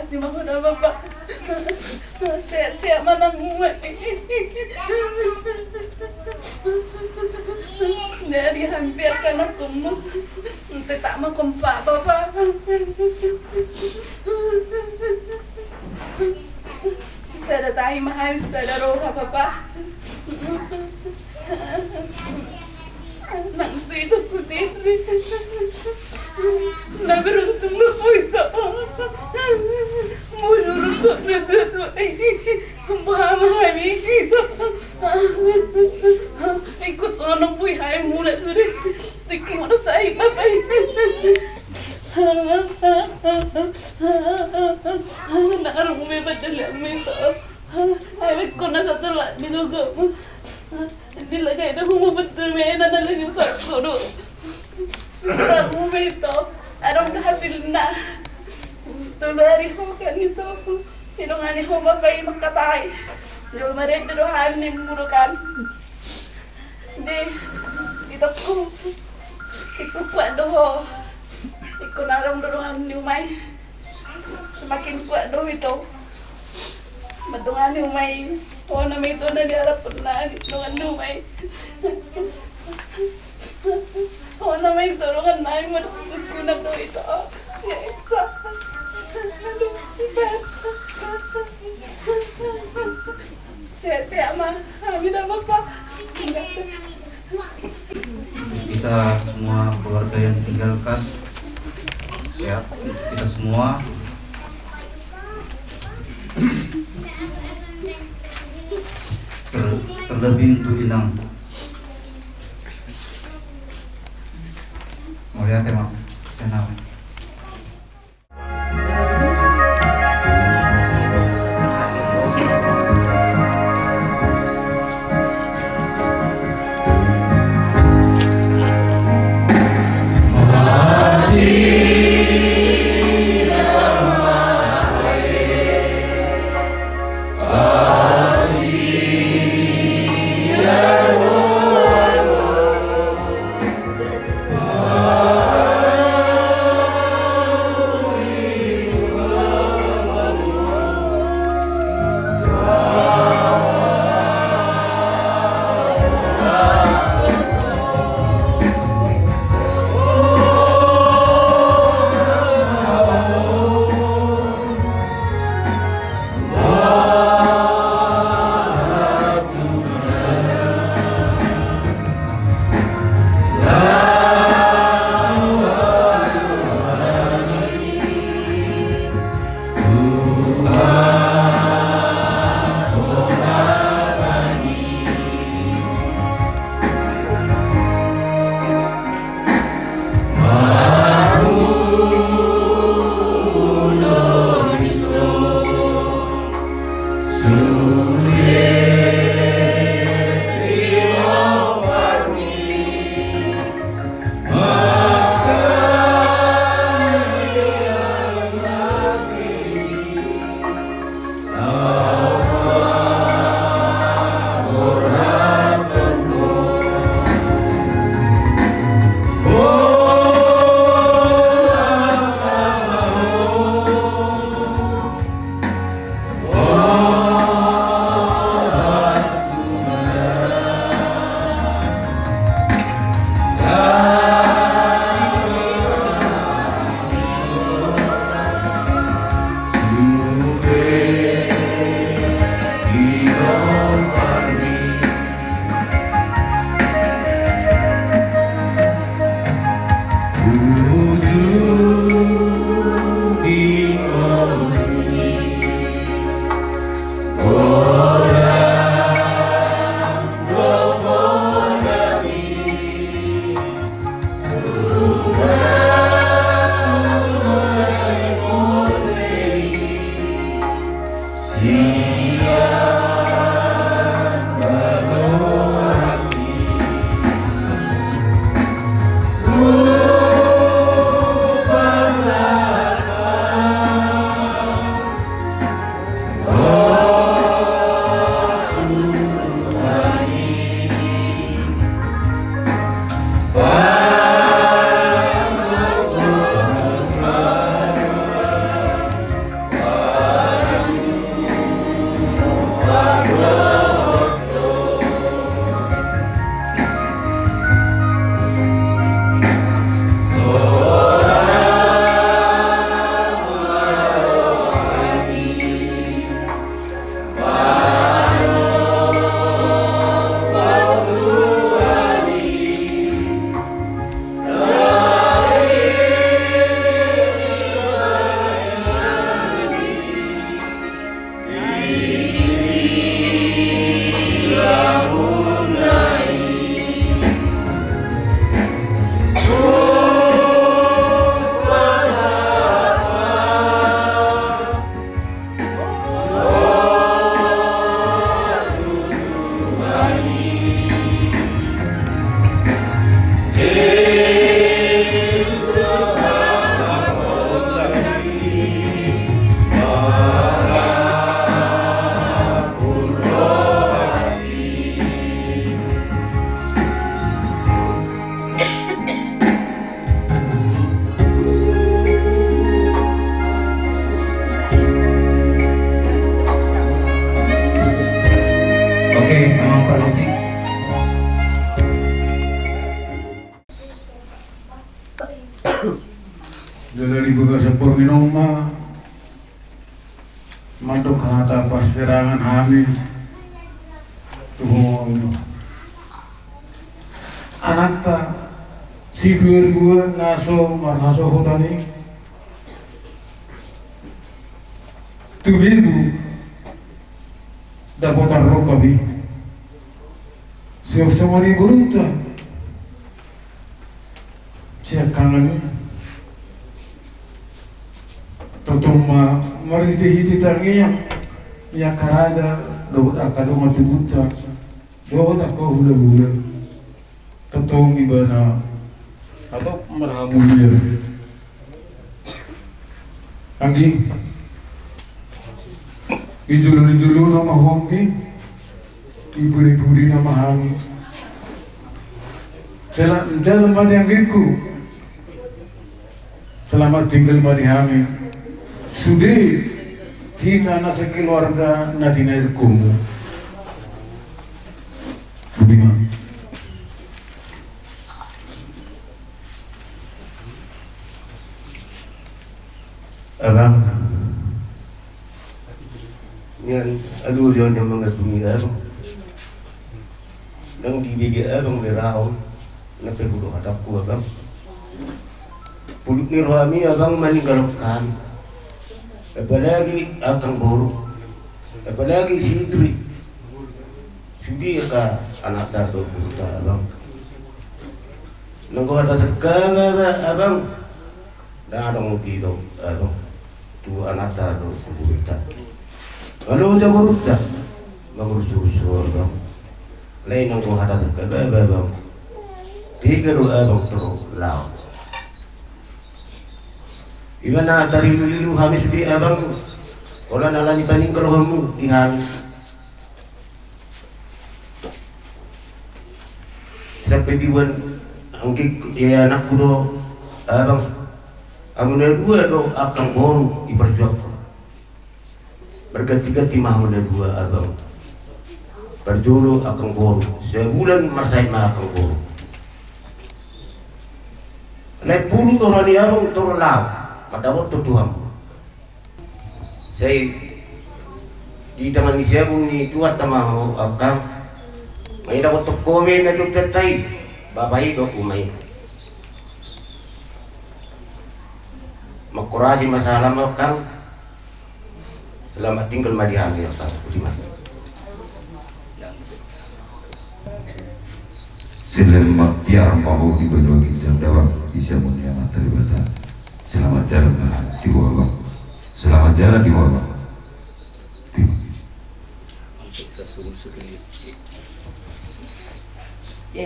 Terima kasih, Bapa. Sehat-sehat ma nang umak. Jadi hampir kan aku mau. Tetap ma kompak, Bapa. Sisada tahi ma hami, sisada roha, Bapa. Nang tu ito ku sendiri. Na beruntung do ho ito. Menurut so na tua-tua i. Paham hami ito. Ingkon songon boi hami mulak sude. Tingki molo sai, Bapa. Na arung me badali ami to. Ai, ingkon na satelak di logo. Di lagai do, humo betul me na, na lagi satu do. Satelak humo ito. Arung do hasilna. Tolu ari ho kan ito. Idongani ho ma bae mangkatai. Jolo marende do hami ni mulu kan. Di, di tokku. Ingkon kuat do ho. Ingkon arung do dongan ni uma i. Semakin kuat do ho ito. Mandongani uma i. Ho nama ito na diharapkon na dongan ni uma i. Ho nama ito dongan nami, marsiguna do ito. Sia esa. Aduh, si Bapa. Sehat-sehat ma hami da, Bapa. Kita semua keluarga yang ditinggalkan sehat, kita semua. Ter-, terlebih untuk Inang. Mauliate ma, Senang. Borngin on ma mandok hata parsirangan hami tu ho, anakta siduadua na so marhasohotan i. Tu begu dapotan rongkap i. Songon i borunta siangkangan i. Tongtong ma marhitehite tangiang ni angka raja dohot angka dongan tubunta dohot angka hulahula. Tongtong ibana atau marhamulian. Anggi, ijulunjulu nama ho anggi, ipudipudi nama hami. Selamat jalan ma di anggingku. Selamat tinggal ma di hami. Sude hita na sekeluarga na tinarik hamu. Budi ma. Abang. Nian alu dia na mangatungi abang. Ndang dibege abang be raon. Na pe hudo hatangku abang. Pulut ni rohami abang maninggalhon hami. Apalagi angkang boru. Apalagi si Idri. Sude angka anakta dohot boruta abang. Nanggo hata sangkaba abang. Ndang adong didok abang tu anakta dohot tu boruta. Molo tu boruta mangurusurus abang. Alai nanggo hata sangkaba abang. Tega do abang torop laho. Ima na tarilulilu hami sude abang. Holan ala ni paninggalhonmu di hami. Sampe dibuan anggi, eh, anakku do abang. Hamu na dua do angkang boru diparjuangkon. Berganti-ganti ma hamu na dua abang. Parjolo angkang boru, sabulan marsahit ma angkang boru. Alai pulut do roha ni abang torop laho mandapothon tu hamu. Sai di tangan ni siamun ni Tuhanta ma ho angkang. Nga idapothon ho be na jotjot i. Bapa i dohot uma i. Mangkorasi ma sahala ma angkang. Selamat tinggal ma di hami angkang. Boti ma. Silem ma tiar ma ho di banua ginjang dawang di siamun ni Amanta Debata. Selamat jalan ma di ho abang. Selamat jalan di ho abang. Di.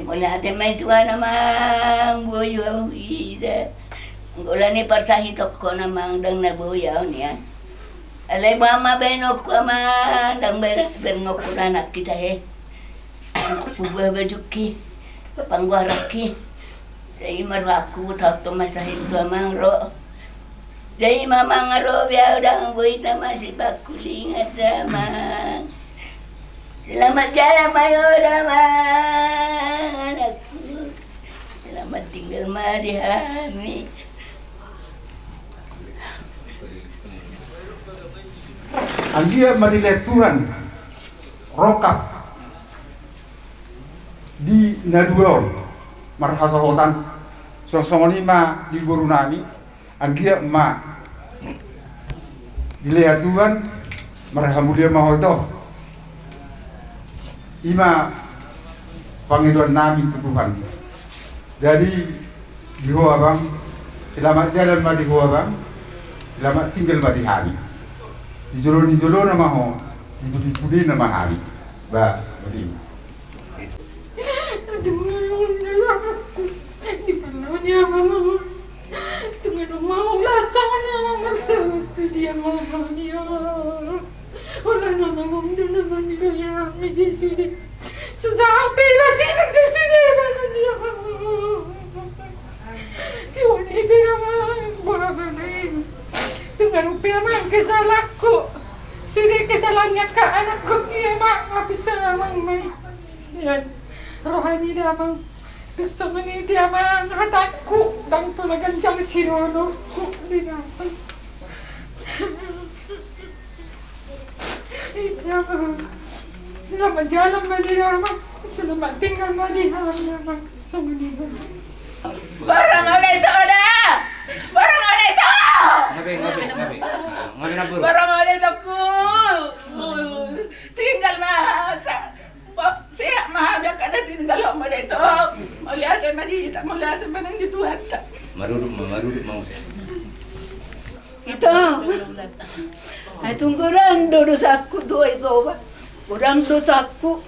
Mauliate ma i Tuhan amang, boi au ida. Anggo holan i parsahitongkon amang ndang na boi au nian. Alai boha ma baenonku amang, ndang boi ra berngokkon anak hita he. Anak pubuha bajungki, panggoaranki. Jadi ma rohangku taothon ma sahit tu amang ro. Jadi ma amang ro be au ndang boi tama sipangkulingan da amang. Selamat jalan ma i ho da amang anakku. Selamat tinggal ma di hami. Anggiat ma dilehon Tuhan rongkap di na dua on marhasohotan. Songon i ma di boru nami, anggiat ma dilehon Tuhan marhamulian ma ho ito. Ima pangidoan nami tu Tuhan. Jadi di ho abang, selamat jalan ma di ho abang. Selamat tinggal ma di hami. Di jolo ni jolona ma ho, di pudipudina ma hami. Ba, boti ma. Aduh, ya Allah. Di mana dia, Mama? Tung adong ma ho langsung na mamaksa tu dia, Mama, ya. Holan na mangondol na manilai hami di sude. Susah hati lah sini di sude, Mama, ya. Tiwon i pe amang, boha ma amang. Tung adong pe amang kesalahanku. Sude kesalahan ni angka anakku i amang, hapus amang ma i. Sian roha ni damang. Songon i dia ma hatangku, ndang pola ganjang sidohononku di na. Selamat jalan ma di hami, selamat tinggal ma di hami, songon i. Barang ada itu ada. Barang ada itu. Ngabe, ngabe, ngabe. Ah, ngabe na, Buru? Barang ada itu ku. Tinggal ma sa-, sehat ma, biar kada tinggal ma da itu. Mauliate ma di hita, mauliate ma nang di Tuhanta. Marudut ma, marudut ma muse. Ito. Ai tung godang do dosaku tu ito ba. Godang dosaku.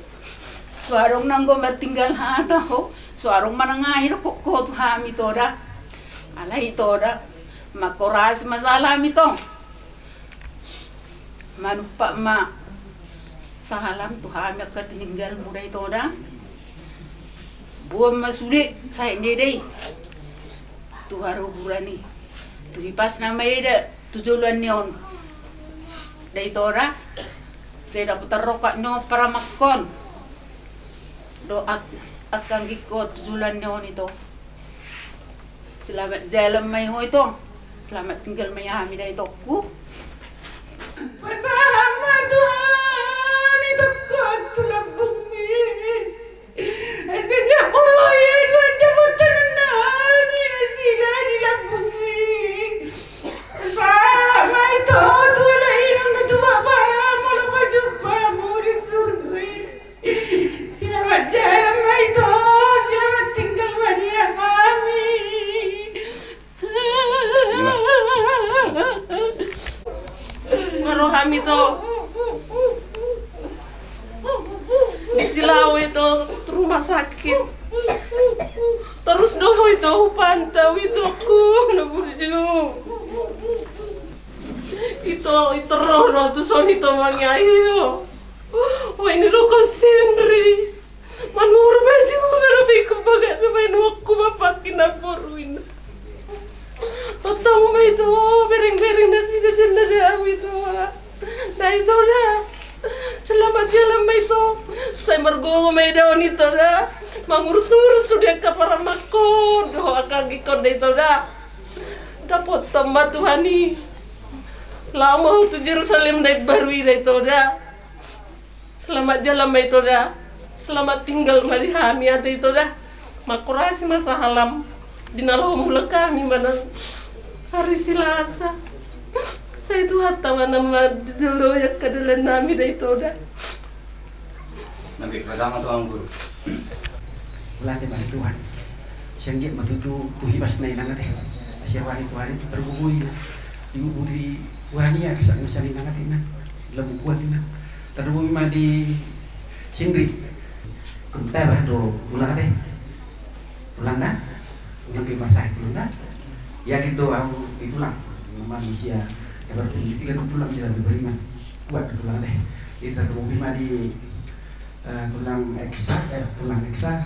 So adong nanggo martinggal hata ho. So adong manang ahi dokkon ho tu hami ito da. Alai ito da. Mangkorasi ma sahalami ito. Manumpak ma sahalam tu hami angka tininggalmu da ito da. Boan ma sude sahit ni eda i tu haroburan i, tu hipasna ma eda tu joloan ni on da ito da. Sai dapot tarrongkap ni on paramangkon dohot angka anggingkon tu joloan ni on ito. Selamat jalan ma i ho ito. Selamat tinggal ma i hami da itongku. Pasahat ma Tuhan itongku tu lambungmi. Sejak mulai ia dua dapat tenang nami nasida di lambungmi. Pasahat ma ito tu ala inang na tu bapa molo pajumpa mu di surga i. Selamat jalan ma ito, selamat tinggal ma di hami. Maro hami ito. Mesti lao ito rumah sakit. Terus do ho ito hupantau itongku na burju. Ito, ito ro do tu son ito mangiahi ho. Wah, ini rokok sendiri. Manurut baju mana pikir bagai pemain wakku bapak kina boru ina. Totong ma ito, bereng-bereng nasida senda da au ito. Na ito da. Selamat jalan ma ito. Sai margogo ma eda on ito da. Mangurus-urus sude angka paramangkon dohot angka anggingkon da ito da. Dapothon ma Tuhan i. Lao ma ho tu Jerusalem na imbaru i da ito da. Selamat jalan ma ito da. Selamat tinggal ma di hami ate ito da. Mangkorasi ma sahalam di na laho mulak hami manang ari Silasa. Sai Tuhanta ma na manjoloi angka dalan nami da ito da. Mauliate ma di Tuhan. Sian dia ma tutu tu hibasna inang ate. Asi roha ni Tuhan i targogo i na. Di buburi wani ya kesak mesan inang ate na. Lamu kuat ina. Tarbomi ma di singri. Kuntabah do tulang ate. Tulang da. Tulang ke marsahit tulang da. Yakin do au di tulang. Manusia. Dapat pendidikan tulang, jalan beriman. Kuat do tulang ate. Jadi tarbomi ma di, eh, tulang eksa, eh, tulang eksa.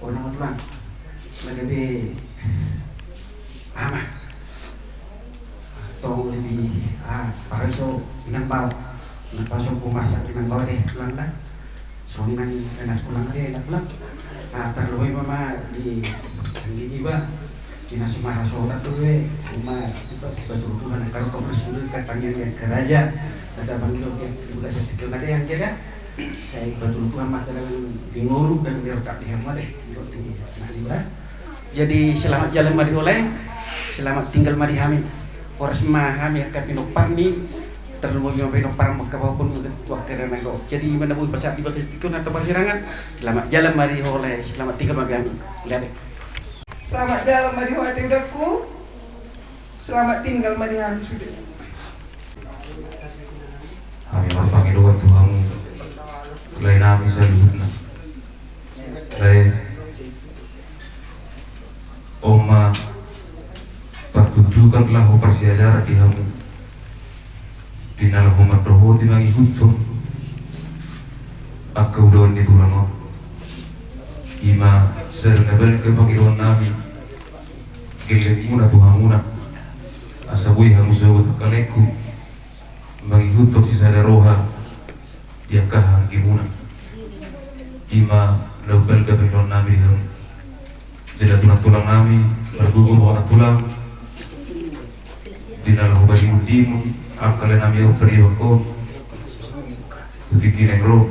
Oh nama tulang. Lagi be ama. Tong lebih, ah, pakai so inang bao. Inang bao so kumasak inang bao deh, tulang da. So inang enak tulang deh, enak tulang. Ah, tarlobi ma ma di anggini ba. Ina sumara so tak tu be. Cuma batul Tuhan kalau kau masuk ke tangan yang keraja. Ada panggil dia juga setikil ada yang jaga. Saya batul Tuhan mah kadang di nguruk dan dia tak dihemat deh. Nah, di ba. Jadi selamat jalan ma di ho lae, selamat tinggal ma di hami. Horas ma hami angka pinompar ni, tarlumobi ma pinompar ma angka pahupon tu angka na naeng ro. Jadi ima na boi pasahat di bagasan tingki on atau parsirangan, selamat jalan ma di ho lae, selamat tinggal ma di hami. Lihat deh. Selamat jalan ma di ho ate udakku. Selamat tinggal ma di hami sude. Hami marpangidoan tu hamu, lae nami saluhutna. Lae, on ma partunjukan laho parsiajaran di hamu. Di na laho mandohoti mangihuthon angka ulaon ni tulang on. Ima sada na baen angka pangidoan nami. Gellengmuna tu hamuna. Asa boi hamu sogot angka laengku. Mangihuthon sisada roha. Di angka haanggimuna. Ima na umbalga pangidoan nami di hamu. Jadi tulang-tulang nami, marguru, tulang-tulang, di na laho bagi mundimu, angka lae nami, ompar i bangko tu tingki na ro.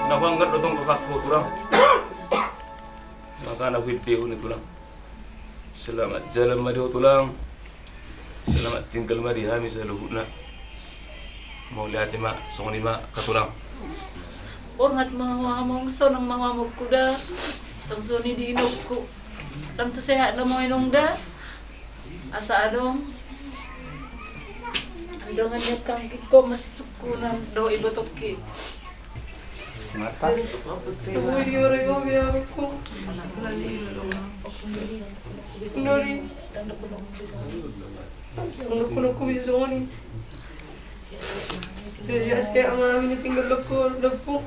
Na huangkat do tong kakakku tulang. Maka na huendehon i tulang. Selamat jalan ma di ho tulang. Selamat tinggal ma di hami saluhutna. Mauliate ma, songon i ma angka tulang. Borhat ma ho amongku, sonang ma ho amongku da. Songon i di inongku. Lam tu sehat nama inong da. Asa adong. Andongan ni angkangki, ho masisungkunan dohot ibotongki. Mata. Semua di orang yang biar aku. Nori. Nori, aku bisa semua ni. Jadi asyik ama ini tinggal loko loko.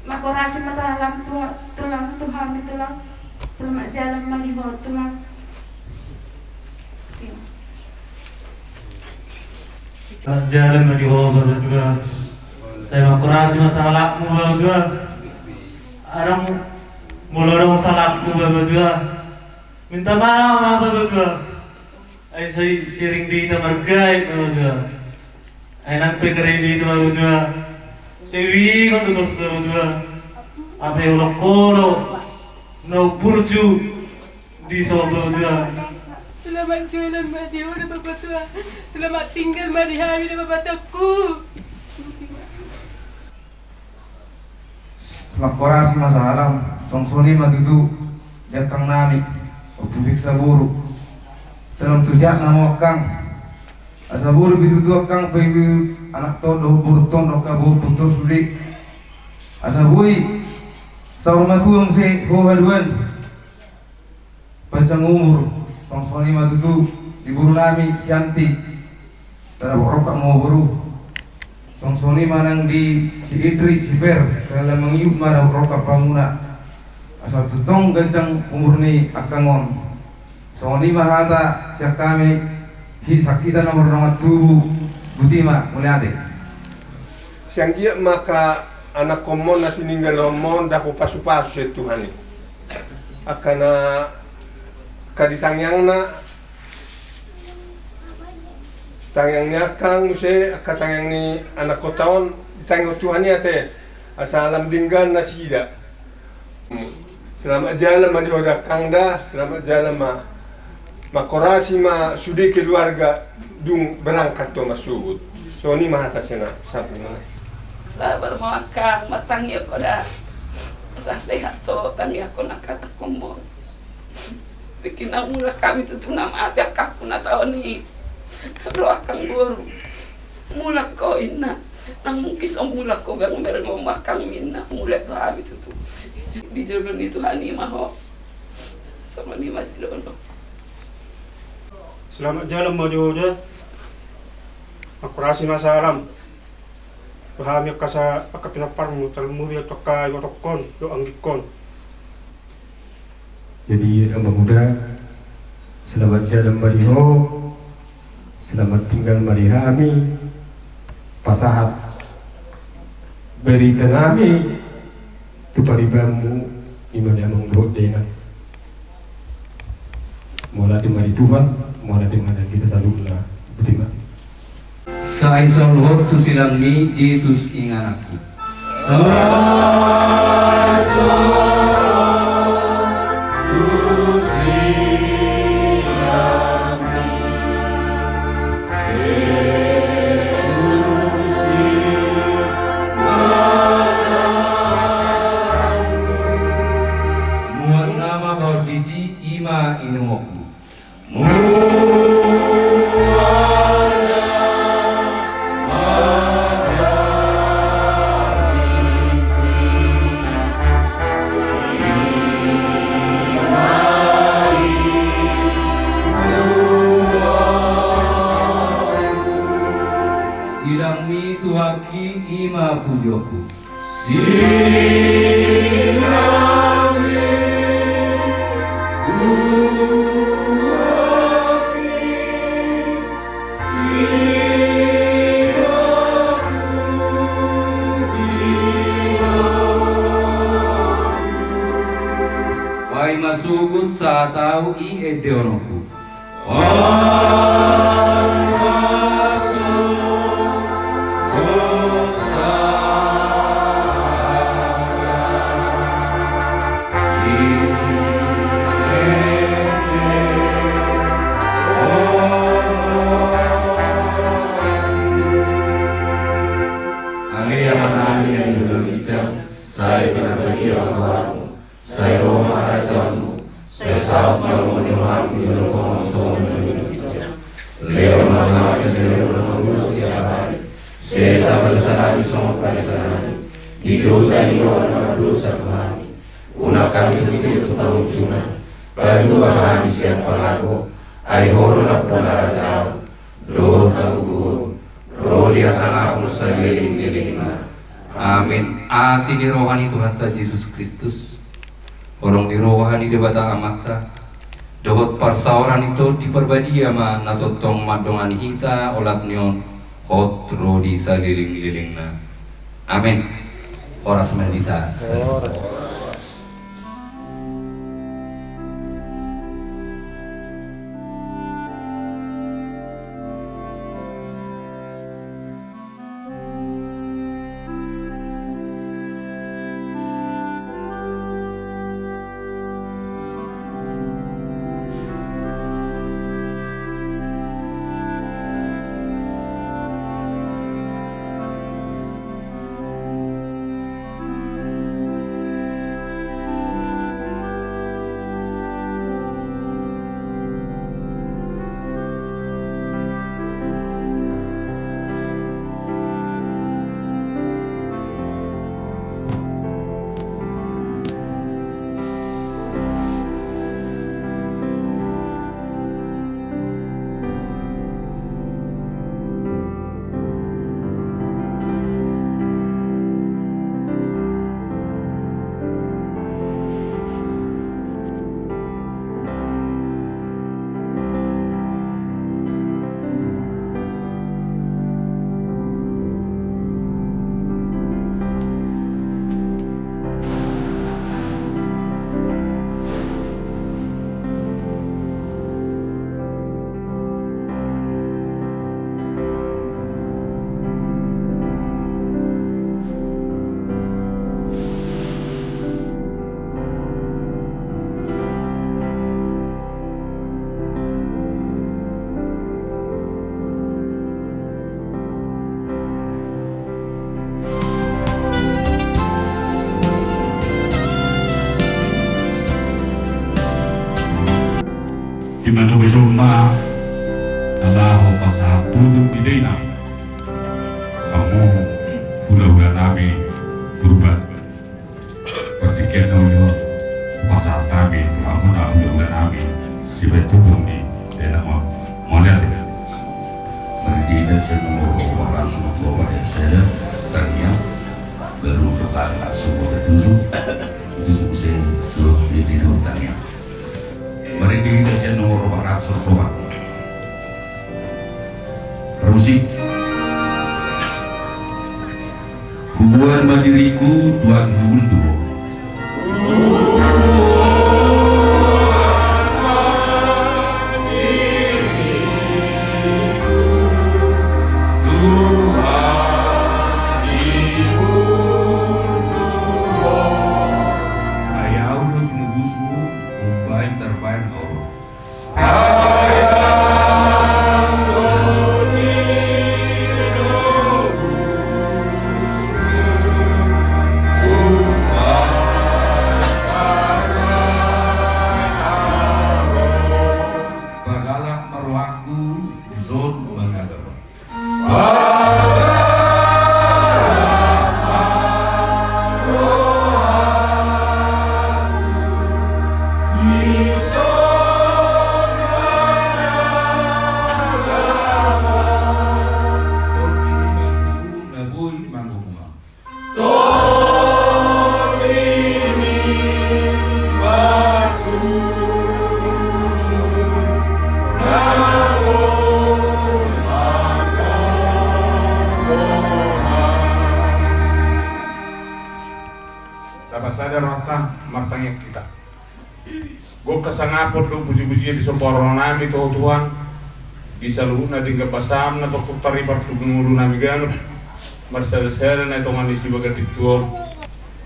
Mangkorasi ma salam tu, tulang, tu hami tulang. Selamat jalan ma di ho tulang. Selamat jalan ma di ho bapatua. Sai mangkorasi ma salammu bapatua. Adong, molo adong salangku bapatua. Minta maaf ma bapatua. Ai sai sering di hita margait bapatua. Ai nang pe karejo hita bapatua. Sai uingot do torus bapatua. Apa i ulok kolo na burju di son bapatua. Selamat jalan ma di ho da bapatua. Selamat tinggal ma di hami da bapatuangku. Mangkorasi ma salam, songon i ma tutu di angkang nami, Ompu Sik Saboru. Salam tu siak nama angkang. Asa boru pitutu angkang, pe anak ton dohot boru ton dohot angka boru putol sude. Asa boi saur matua muse ho haduan. Panjang umur, songon i ma tutu di boru nami si Anti. Sada rongkap ma boru. Songon i ma nang di si Idri, si Per, sada mangiut ma rongkap hamuna. Asa tongtong ganjang umur ni angkang on. Songon i ma hata sian hami, si sakita na mardongan tubu, botima, mauliate. Sian dia maka anak komon na tininggal omon dapot pasu-pasu sian Tuhan i. Angka na angka di tangiangna, tangiang ni angkang muse, angka tangiang ni anak kota on, ditangihon Tuhan i ate, asa lam denggan nasida. Selamat jalan ma di ho da angkang da, selamat jalan ma. Mangkorasi ma sude keluarga dung berangkat ho masuhut. Songon i ma hata sian hami. Sabar ma angkang, martangiang ho da. Asa sehat ho, tangiangkon angka anakkonmu. Tingki na mulak hami tutu na mate angkangku na taon i. Ro angkang boru. Mulak ho inna. Nang mungkin so mulak ho, bang mereng ho ma angkang inna. Mulak do hami tutu. Di jolo ni Tuhan i ma ho. Songon i ma sidohonon. Selamat jalan ma di ho da. Mangkorasi ma salam tu hami angka sa, angka pinomparmu, tarlumobi tu angka ibotongkon dohot anggikkon. Jadi, Amang Uda, selamat jalan ma di ho, selamat tinggal ma di hami, pasahat berita nami tu paribanmu, i ma di amang dohot dainang. Mauliate ma di Tuhan, mauliate ma di hita saluhutna. Botima. Sai saluhut tu silangmi, Jesus ingananku. Sai saluhut tu silangmi, Jesus ingananku. Muat nama baor disi, i ma inumonku. Silangmi Tuhanki, i ma pujionku. Paima suhut sahat au i endehononku. Ale Amanami na di banua ginjang, sai pinarbadia ma goarmu, sai ro ma harajaonmu, sai saut ma lomo ni roham di banua tonga on songon na di banua ginjang. Lehon ma tu hami sadari on harajaon nami siapari. Sesa ma dosanami songon panesanami di dosa ni roha na mardosa tu hami. Unang hami tung didia tu pangunjunan, palua ma hami sian pangago, ai Ho do nampuna harajaon dohot hagogoon ro di hasangapon saleleng ni lelengna. Amen. Asi ni roha ni Tuhanta Jesus Kristus, holong ni roha ni Debata Amanta, dohot parsaoran ni Tondi Parbadia ma na tongtong mandongani hita olat ni on hot ro di saleleng ni lelengna. Amen. Horas ma di hita. Di mana ujung ma na laho pasahat tutu di dainami. Hamu hulahula nami Purba. Partingkian na uli on pasahat hami tu hamuna hulahula nami sibaen tupung ni dainang on. Mauliate. Maridi hita sian nomor dua ratus dua puluh empat ayat sada, tangiang, lalu dohot angka sumur tujuh, tujuh se, tujuh di dua tangiang. Maridi hita sian nomor dua ratus dua puluh empat. Parmusik. Huboan ma diringku, Tuhan, hubultu Ho. Ai Ahu do tinobusmu, umbahen tarbahen Ahu ro. Pagalak ma rohangku dison mangagama. Tapasada rohanta, martangiang hita. Hasangapon dohot pujipujian disomba rohanami tu Ho Tuhan, di saluhutna denggan basaM na tarhurhur i partubu ni ngolunami ganup, marsadasada na i tonga ni sibagas di tua on.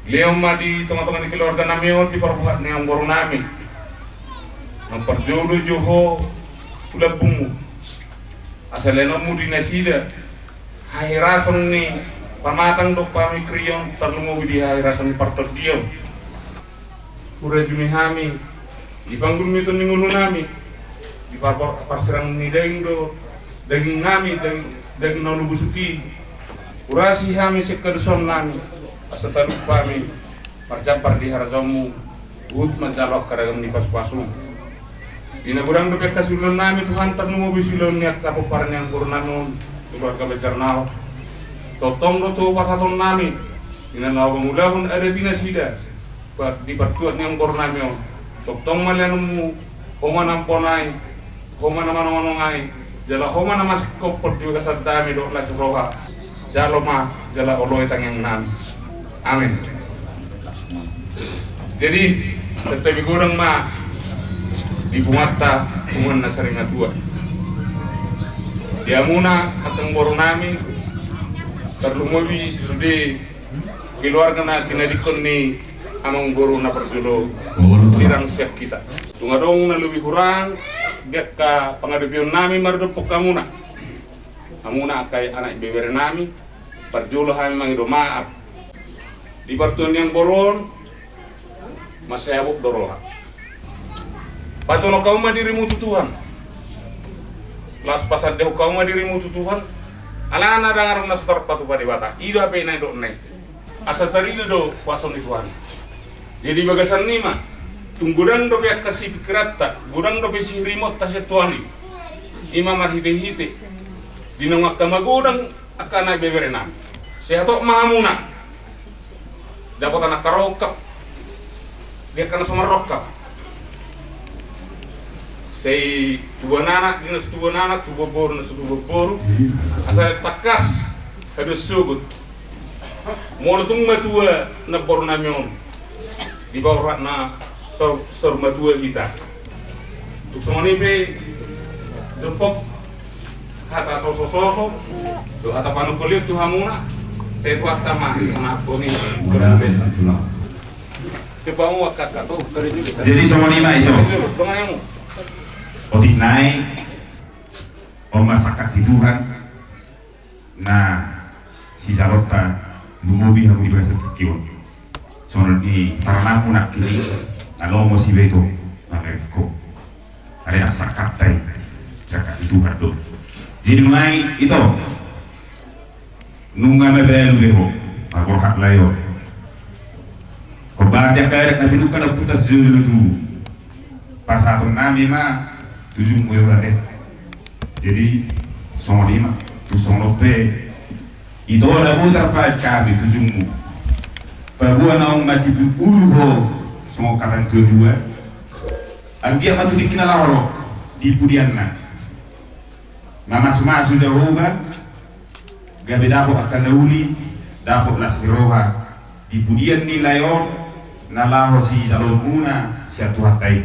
Lehon ma di tongatonga ni keluarganami on, di parbuat ni amangborunami, na parjolo jo Ho tu lambungMu. Asa lehononMu di nasida hahirason ni pamatang dohot pamingkirion, tarlumobi di hahirason ni partondion. Hurajumi hami di panggulmiton ni ngolunami, di par-, par-, parsirang ni daging do, dagingnami, daging, daging na olo busuk i. Hurasi hami sian hadosaonnami, asa talup hami marjambar di harajaonMu, huhut manjalo angka ragam ni pasupasu. Di na godang dope angka siulaonnami Tuhan, tarlumobi siulaon ni angka pomparan ni amangborunami on, keluarga Banjarnahor. Tongtong do tu pasahatonnami, di na laho mangulahon adat i nasida, pa-, di partuat ni amangborunami on. Tongtong ma lehononMu, Ho ma na mamboanai, Ho ma na manonganongai, jala Ho ma na masingkophon di bagasan dame dohot las ni roha. Jalo ma, jala oloi tangiangnami. Amen. Jadi, santabi godang ma di punguanta, punguan na sarimatua. Di hamuna angka amangborunami, tarlumobi sude keluarga na tinadingkon ni amangboru na parjolo, sirang sian hita. Tung adong na lobi hurang di angka pangadopionnami mardophon hamuna. Hamuna angka anak ibeberenami, parjolo hami mangido maaf. Di partuat ni amangboru on, mansai habot do roha. Pajonok hamu ma dirimu tu Tuhan. Laos pasandehon hamu ma dirimu tu Tuhan. Alana ndang adong na so tarpatupa Debata. I do hape na nidokna i. Asa tarida do kuaso ni Tuhan. Jadi bagasan i ma, tung godang dope angka sipingkiranta, godang dope sihurimonta sian Tuhan i. I ma marhitehite di naung angka magodang angka anak ibeberenami. Sai hatop ma hamuna. Dapot anak karongkap, di angka na so marrongkap. Sai tubuan anak di na so tubuan anak, tubuan boru na so tubuan boru. Asa tangkas haduan sogot. Molo tung matua namborunami on, di bagasan na saur, saur matua hita. Tung songon i pe, jompok hata sosososo dohot hata panungkulion tu hamuna. Sai Tuhanta ma mangampuni. Jadi songon i ma ito. Dongan hamu. Otik nai, on ma sangkap di Tuhan. Na sijalonta, lumobi hamu di bagasan tingki on. Songon i paranakmu nangkin i, na lomo sibaen i tu na merek ho. Alai na sangkapta i, sangkap ni Tuhan do. Jadi nunga i ito, nunga mabalu be ho, marborhat lae on. Hombar di angka adat na pinungka na putas jolo tu pasahatonnami ma tujungmu, ate. Jadi songon i ma, tung songon on pe, ito na boi tarpahet hami tujungmu. Paboa naung mati tu ulu ho songon hata ni natuatua. Anggiat ma tu tingki na laho ro di pudianna. Mamasumasu Jahowa, gabe dapot angka na uli, dapot las ni roha di pudian ni lae on na laho sijaloonmuna sian Tuhanta i.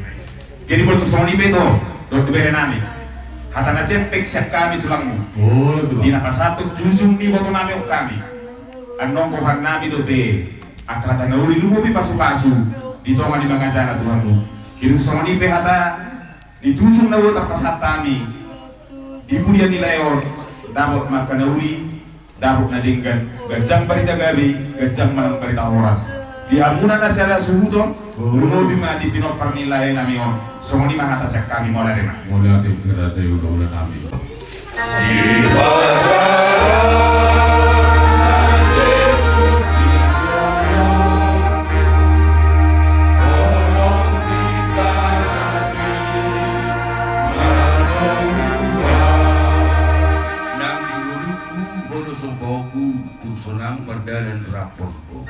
Jadi molo tung songon i pe ito, dohot ibeberenami, hata na jempek sian hami tulangmu. Di na pasahathon tujung ni ibotonami on hami. Annon goarnami dope angka hata na uli lumobi pasupasu di tonga ni mangajana Tuhanmu. Jadi songon i pe hata ni tujung na boi tarpasahat hami di pudian ni lae on, dapot ma angka na uli, dapot na denggan, ganjang barita gabe, ganjang manang barita horas. Di hamuna na sada suhuton, lumobi ma di pinompar ni laenami on. Songon i ma hata sian hami, mauliate ma. Mauliate, raja i, ulaula nami. Nang di ngolungku, ho do sombaonku, tung sonang mardalan rap on ho.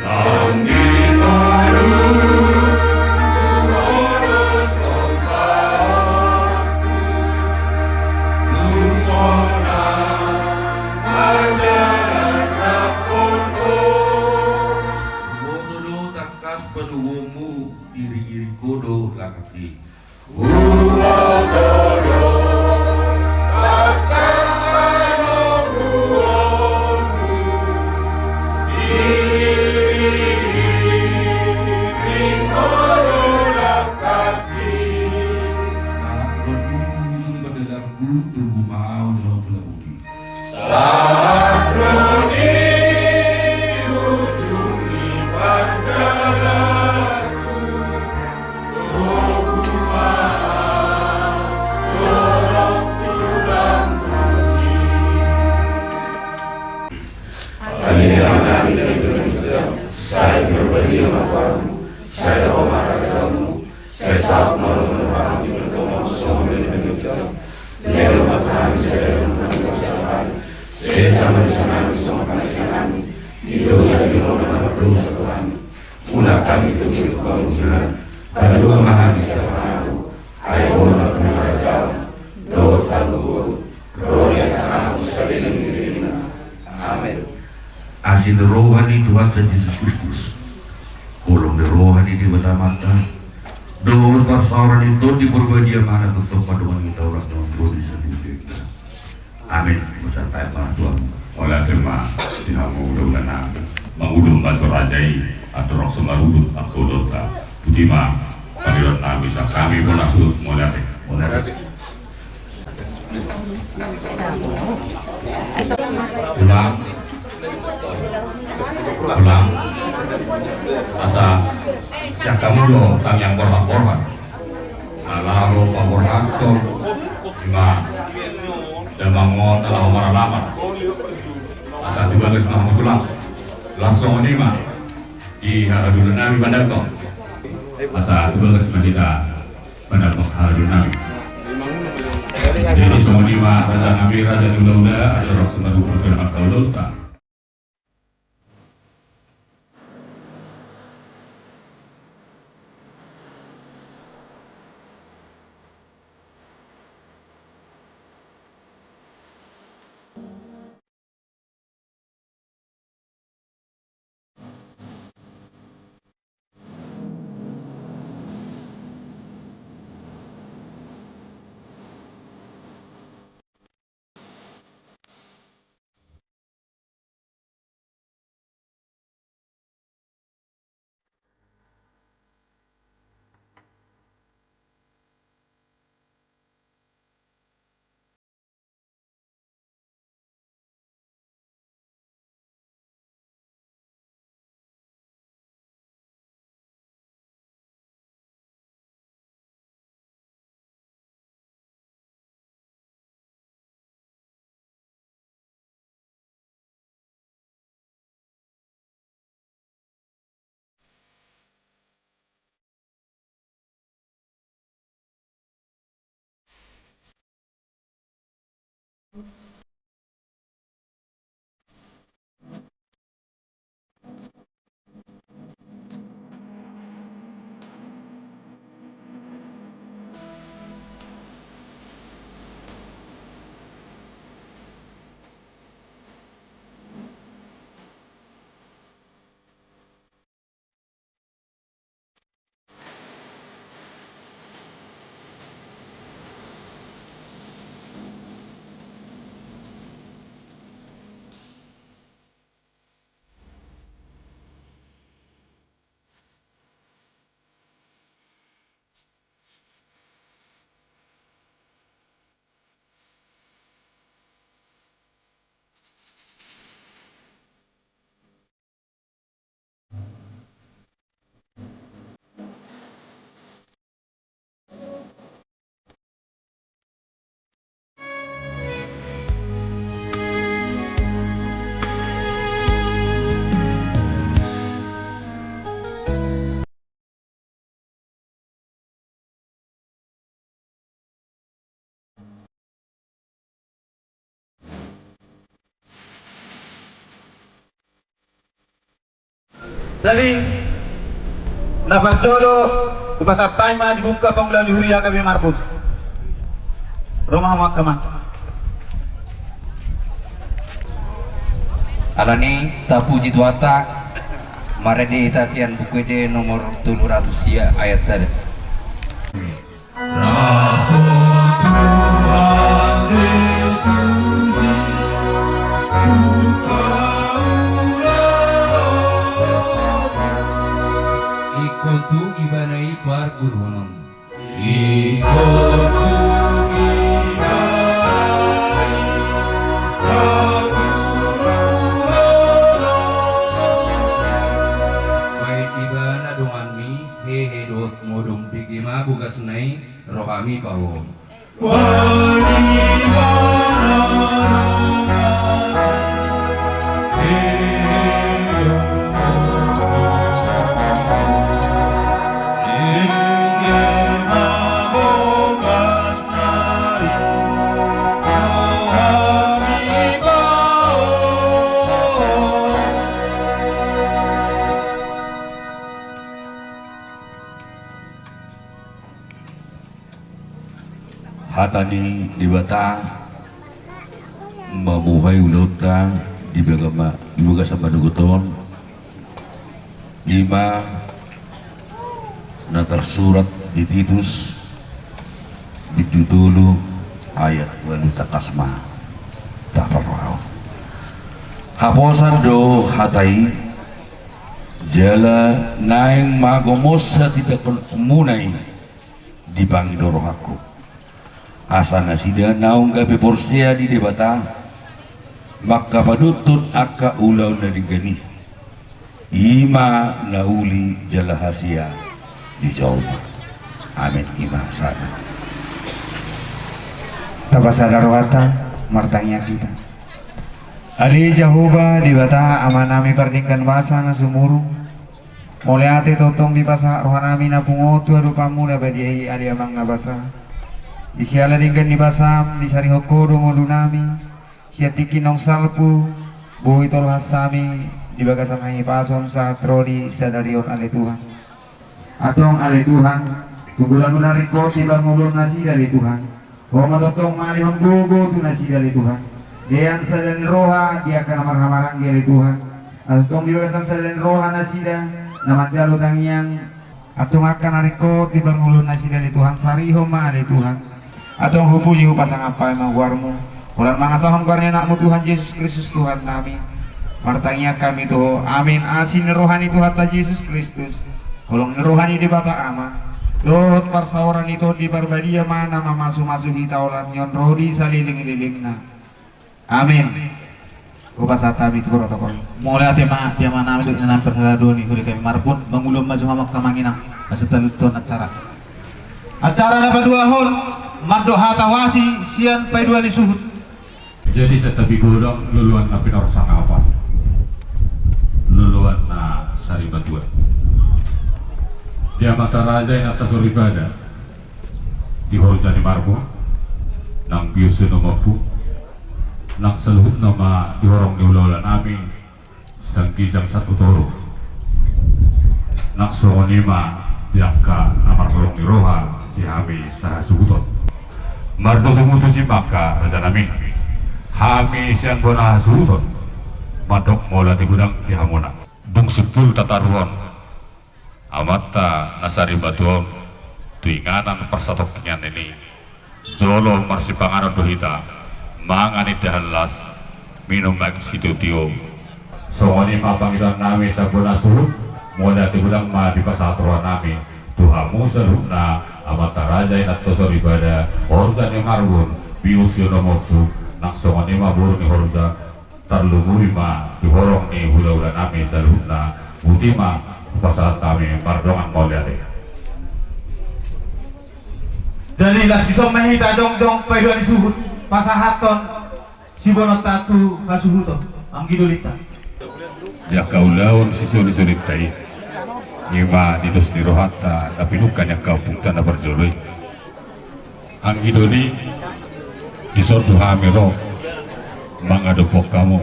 Nang di ngolungku, ho do sombaonku, tung sonang mardalan rap on ho. Huboto do tangkas patoguonmu, diiringiring ho do langkangku. Asi ni roha ni Tuhanta Jesus Kristus, holong ni roha ni Debata Amanta, dohot parsaoran ni Tondi Porbadia ma na tongtong mandongani hita, horas dohot ro di sandiri. Amin. Bersantai ma tuan. Mauliate ma di hamu hulahula nami. Mangudut ma tu raja i, andorang so marudut angka ulaonta. Boti ma pangidoan nami, sai hami bona suhut. Mauliate. Mauliate. Ulang. Ulang. Asa sian hamu do tangiang borhat-borhat na laho paborhathon ima damang on na laho maralamar. Asa tu bagas ma hamu tulang. Laos songon i ma di haha doli nami Pandangkok. Asa tu bagas ma hita Pandangkok haha doli nami. Jadi songon i ma raja nami, raja ni hulahula, andorang so marudut angka ulaonta. Jadi na parjolo, hupasahat hami ma di bungka pangula ni huria K B Marbun. Ro ma hamu angka amang. Alani i tapuji Tuhanta, marende hita sian Buku Ende nomor tolu ratus sia ayat sada. Ingkon tung Ibana i parguruhon. Bahen Ibana donganmi, hehe dohot modom, bege ma bogasna i, ro hami paboahon. Hata ni Debata mamuhai ulaonta, di baga ma, di bagasan manogot on, i ma na tarsurat di Titus, bindu tolu, ayat ualu, tangkas ma taparrohahon. Haposan do hata i, jala naeng ma gomos hatindangonmuna i dipangido rohangku, asa nasida naung gabe porsea di Debata, mangkapadothon angka ulaon na denggan i, i ma na uli jala hasea di jolma. Amen. I ma sahatna. Tapasada rohanta, martangiang hita. Ale Jahowa Debata, Amanami pardenggan basa na sumurung, mauliate tongtong dipasahat rohanami na pungu tu adopanMu na badia i, ale Amang na basa. Di siala denggan ni basaM, disarihon Ho do ngolunami. Sian tingki naung salpu, boi tolhas hami di bagasan hahipason sahat ro di sadari on, ale Tuhan. Antong ale Tuhan, tung godang do na ringkot di parngoluon nasida, ale Tuhan. Ho ma tongtong mangalehon gogo tu nasida, ale Tuhan. Dean sada ni roha di angka na marhahamaranggi, ale Tuhan. Asa tong di bagasan sada ni roha nasida na manjalo tangiang, antong angka na ringkot di parngoluon nasida, ale Tuhan, sarihon ma, ale Tuhan. Antong hupuji, hupasangap hami ma goarMu, holan mangasahon goar ni AnakMu Tuhan Jesus Kristus Tuhannami. Martangiang hami tu Ho. Amin. Asi ni roha ni Tuhanta Jesus Kristus, holong ni roha ni Debata Ama, dohot parsaoran ni Tondi Parbadia ma na mamasumasu hita olat ni on ro di salelenglelengna. Amin. Hupasahat hami tu protokol. Mauliate ma di Amanami dohot Inanami parhalado ni huria nami Marbun, mangulahon ma jo hamu angka amang inang, asa talanjuthon acara. Acara na paduahon, mandok hata huasi sian paidua ni suhut. Jadi santabi godang loloan na pinarsangapan, loloan na saribatuan. Di amanta raja, inanta soripada, di horja ni Marbun, nang bius sinomampu, nang saluhutna ma di horong ni hulahulanami, sian ginjang sahat tu toru. Nang songon i ma di angka na marholong ni roha di hami sahasuhuton. Mardomu tusi ma, angka rajanami, hami sian bona hasuhuton mandok mauliate godang di hamuna. Dung simpul tataruhon amanta na saripada on tu inganan parsatongkinanna i, jolo marsipanganon do hita, mangan indahan las, minum aek sitiotio. Songon i ma pangidoannami sian bona suhut, mauliate godang ma dipasahat rohanami tu hamu saluhutna, amanta raja, inanta soripada, horja ni Marbun, bius sinomampu, nang songon i ma boru ni horja, tarlumobi ma di horong ni hulahulanami saluhutna. Botima, hupasahat hami mardongan mauliate. Jadi laos dison ma hita jongjong paidua ni suhut, pasahathon siboanonta tu hasuhuton, anggi dolinta. Di angka ulaon sisoli-solinta i, i ma di dos ni rohanta na pinungka ni angka ompungta na parjolo i. Anggi doli, dison do hami ro mangadophon hamu,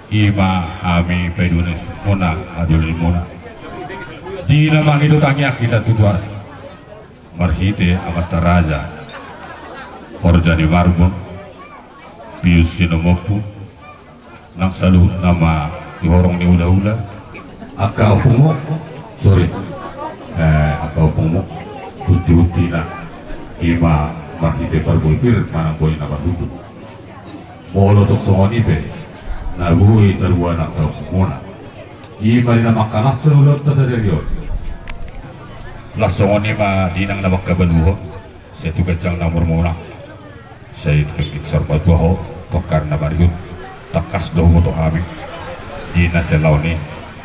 i ma hami paidua ni suhutmuna, hadolimuna. Di na mangido tangiang hita tu Tuhan, marhite amanta raja, horja ni Marbun, bius sinomampu, nang saluhutna ma di horong ni hulahula. Angka ompungmu, sorry, eh, angka ompungmu, hunti-huntina, i ma marhite parbue pir manang boi na marhunduk. Molo tung songon i pe na boi taruan angka ompungmuna, i ma di na mangkalashon ulaonta sadari on, laos songon i ma di inang na mangkabaluhon, sai tu ganjang na umurmuna, sai tu ganjang saur matua ho, tongka na marihut. Tangkas do huboto hami, di na sian laon i,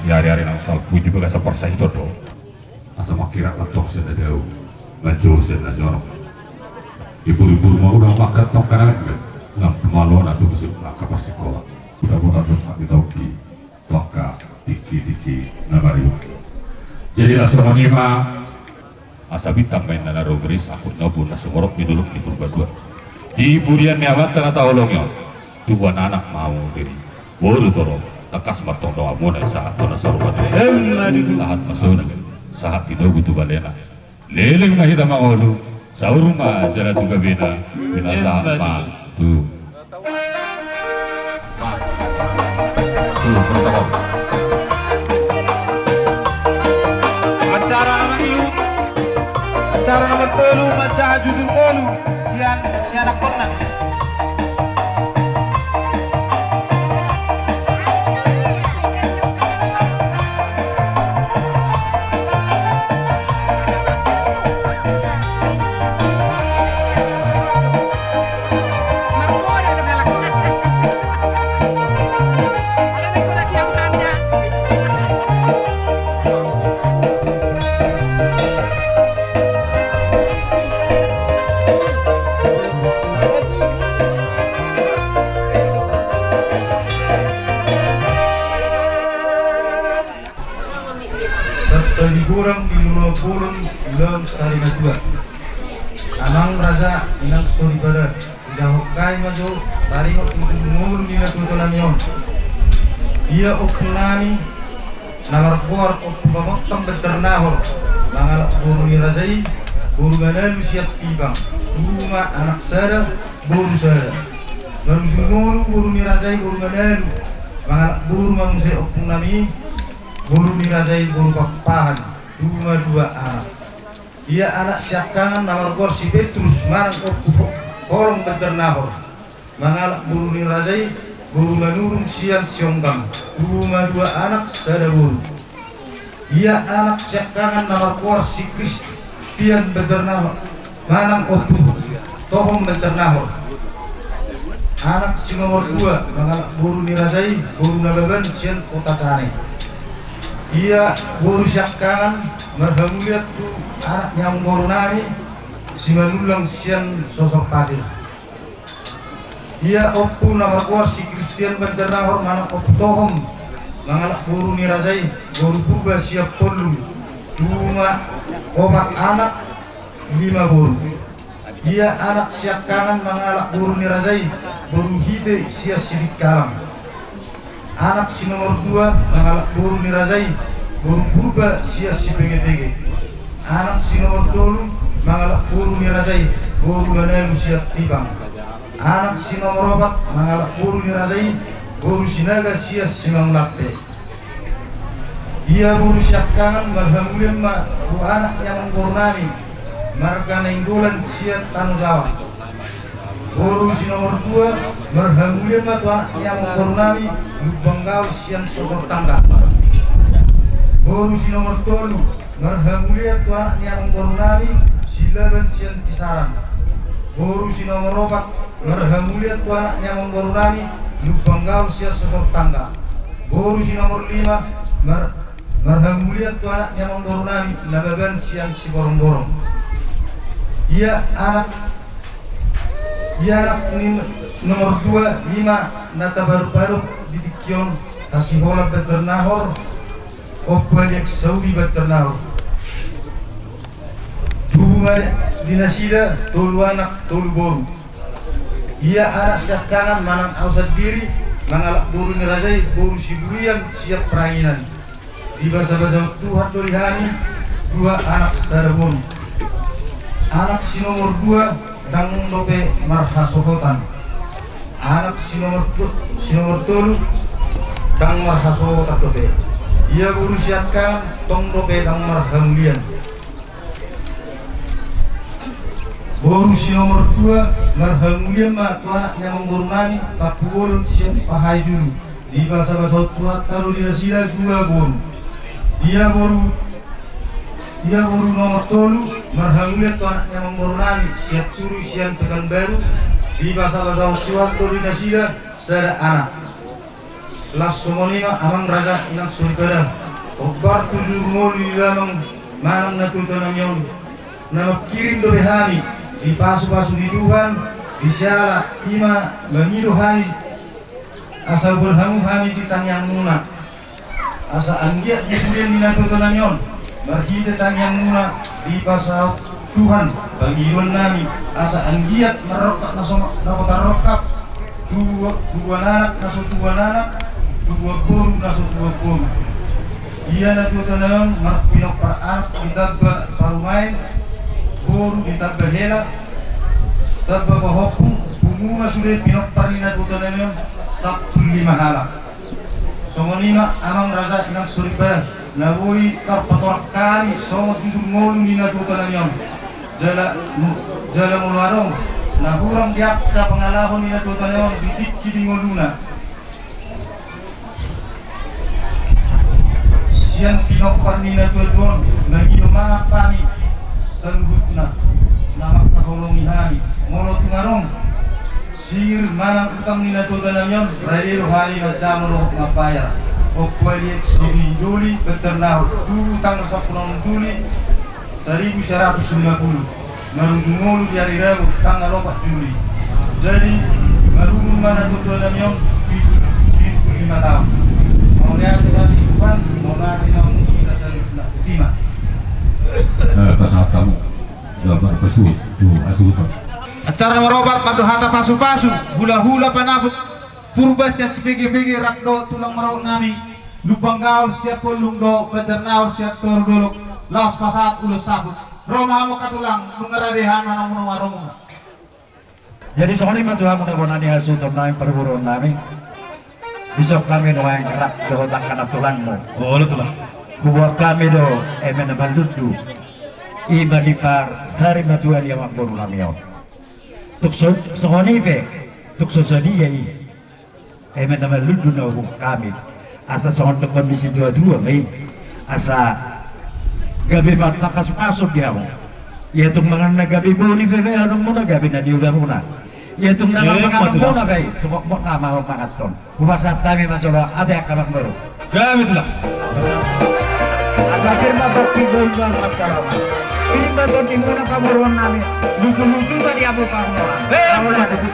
di ari-ari naung salpu i, di bagasan parsahiton do ho. Asa mangkirap ma tong sian na dao, manjou sian na jonok. Ibur-ibur ma hudang mangkatongka na mekmek, nang pumalo na tubu sian angka parsikola. Dapotan do hami taon i tu angka tingki-tingki na marihut. Jadi laos songon i ma, asa bintang ma inna na ro gerimis, angkut na ombun na sumorop di dolok ni Purba dua. Di pudian ni amanta na taholongi on, tubuan anak ma hamu diri, boru torop, tangkas ma tong donganmuna i sahat tu na saur matua. Emma tutu. Sahat ma solu, sahat tinogu tu balena. Leleng ma hita mangolu, saur ma jala tu gabena, pinasahat ma tu. Acara na mangihut, acara na martolu manjaha jujur ngolu sian ianakhonna. Sahat di godang di luluan bolon, di luluan sari na tua. Amang raja, inang soripada, hujahahon hami ma jo taringot tu jujur ngolu ni natuatuanami on. Ia ompungnami na margoar Ompu Pamontang Banjarnahor, mangalap boru ni raja i, boru Manalu sian Tipang, tubu ma anak sada, boru sada. Marujung ngolu boru ni raja i boru Manalu, mangalap boru ma muse ompungnami i, boru ni raja i boru Pakpahan, tubu ma dua anak. Ia anak siangkangan na margoar si Petrus manang Ompu Ho-, Holong Banjarnahor, mangalap boru ni raja i boru Manurung sian Sionggam, tubu ma dua anak sada boru. Ia anak siangkangan na margoar si Kristian Banjarnahor manang Ompu Tohom Banjarnahor. Anak si nomor dua mangalap boru ni raja i boru Nababan sian Kota Cane. Ia boru siangkangan marhamulian tu anak ni amangborunami Simanullang sian Sosor Pasir. Ia ompu na margoar si Kristian Banjarnahor manang Ompu Tohom mangalap boru ni raja i boru Purba sian Pollung, tubu ma opat anak, lima boru. Ia anak siangkangan mangalap boru ni raja i boru Hite sian Sidikalang. Anak si nomor dua mangalap boru ni raja i boru Purba sian Sipegepege. Anak si nomor tolu mangalap boru ni raja i boru Manalu sian Tipang. Anak si nomor opat mangalap boru ni raja i boru Sinaga sian Simangulampe. Ia boru siangkangan marhamulian ma tu anak ni amangborunami marga Nainggolan sian Tano Jawa. Boru si nomor dua marhamulian ma tu anak ni amangborunami Lumban Gaol sian Sosor Tangga. Boru si nomor tolu marhamulian tu anak ni amangborunami Silaban sian Pisaran. Boru si nomor opat marhamulian tu anak ni amangborunami Lumban Gaol sian Sosor Tangga. Boru si nomor lima mar-, marhamulian tu anak ni amangborunami Nababan sian Siborongborong. Ia anak, ia anak ni nomor dua i ma na taparuparo di tingki on, Hasiholan Banjarnahor, Ompu Aliang Sauli Banjarnahor. Tubu ma di nasida tolu anak tolu boru. Ia anak siangkangan manang au sandiri mangalap boru ni raja i boru Siburian sian Paranginan. Dibasabasahon Tuhan do di hami dua anak sada boru. Anak si nomor dua ndang dope marhasohotan. Anak si nomor tu-, si nomor tolu ndang marhasohotan dope. Ia boru siangkangan tong dope ndang marhamulian. Boru si nomor dua marhamulian ma tu anak ni amangborunami Tampubolon sian Pahai Julu. Dibasabasahon Tuhanta do di nasida dua boru. Ia boru, ia boru nomor tolu marhamulian tu anak ni amangborunami Sianturi sian Pekanbaru. Dibasabasahon Tuhan do di nasida sada anak. Laos songon i ma amang raja inang soripada, hombar tu jujur ngolu ni damang manang natuatuanami on, na mangkirim dope hami dipasupasu ni Tuhan, di siala i ma mangido hami asa huboan hamu hami di tangiangmuna. Asa anggiat di pudian ni natuatuanami on, marhite tangiangmuna dipasaut Tuhan pangidoannami, asa anggiat marrongkap na so ma-, na potar rongkap, tubu-, tubuan anak na so tubuan anak, tubuan boru na so tubuan boru. Ia natuatuanami on marpinompar anak ditamba parumaen, boru ditamba hela, tamba pahompu, pungu ma sude pinompar ni natuatuanami on sampulu lima halak. Songon i ma amang raja inang soripada, na boi tarpatoran hami songon tutur ngolu ni natuatuanami on. Jala, jala molo adong na hurang di angka pangalaho ni natuatuanami on di tingki di ngoluna sian pinompar ni natuatua on, mangido mangan hami saluhutna na mangkaholongi hami. Molo tung adong sir manang utang ni natuatuanami on, rade do hami manjalo dohot mambayar. Ompu Aliek Sidoli Banjarnahor, Tugu, tanggal sampulu onom Juli saribu sia ratus lima pulu, marujung ngolu di ari Rabu tanggal opat Juli. Jadi marumur ma natuatuanami on pitu, pitu pulu lima taon. Mauliate ma di Tuhan, mauliate ma di hita saluhutna. Botima. Eh, pasahat hamu. Gambar pesu tu hasuhuton. Acara maropat mandok hata pasupasu, hulahula panaput Purba sian sipegepege, rap dohot tulang marorot nami Lumban Gaol sian Pollung dohot Banjarnahor sian Toru Dolok, laos pasahat ulos saput. Ro ma hamu angka tulang, nunga rade hami manang nunga ro ma. Jadi songon i ma tu hamu na bona ni hasuhuton nami, parboruon nami. Dison hami nuaeng rap dohot angka na tulangmu. Olo tulang. Huboan hami do eme na marlundu, i ma di parsarimatua ni amangboru nami on. Tung so, songon i pe, tung so sadia i eme na marlundu na huboan hami. Asa songon dohonon ni situatua ma i, asa gabe martangkas pasu di hamu. Ia tung mangan na gabe boni pe, pe adong muna gabe na niula muna. Ia tung na mangan muna pe, tung mok na ma ho mangan ton. Hupasahat hami ma jolo ate angka amangboru. Gabe tulang. Asa pir ma bokki boi ma pasahat. Pir ma bokki muna pamoruon nami. Lucu-lucu tadi abu pamoruon. Eh, abu abu.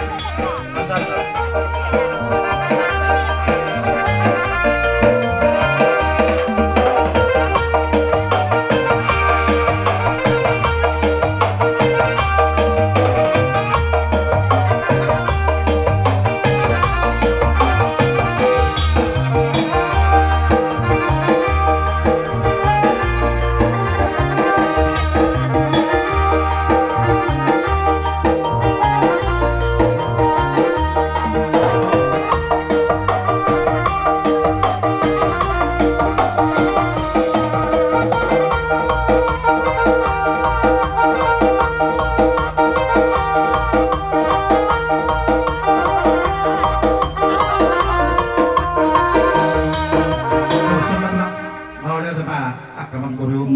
Mauliate ma angka amangboru.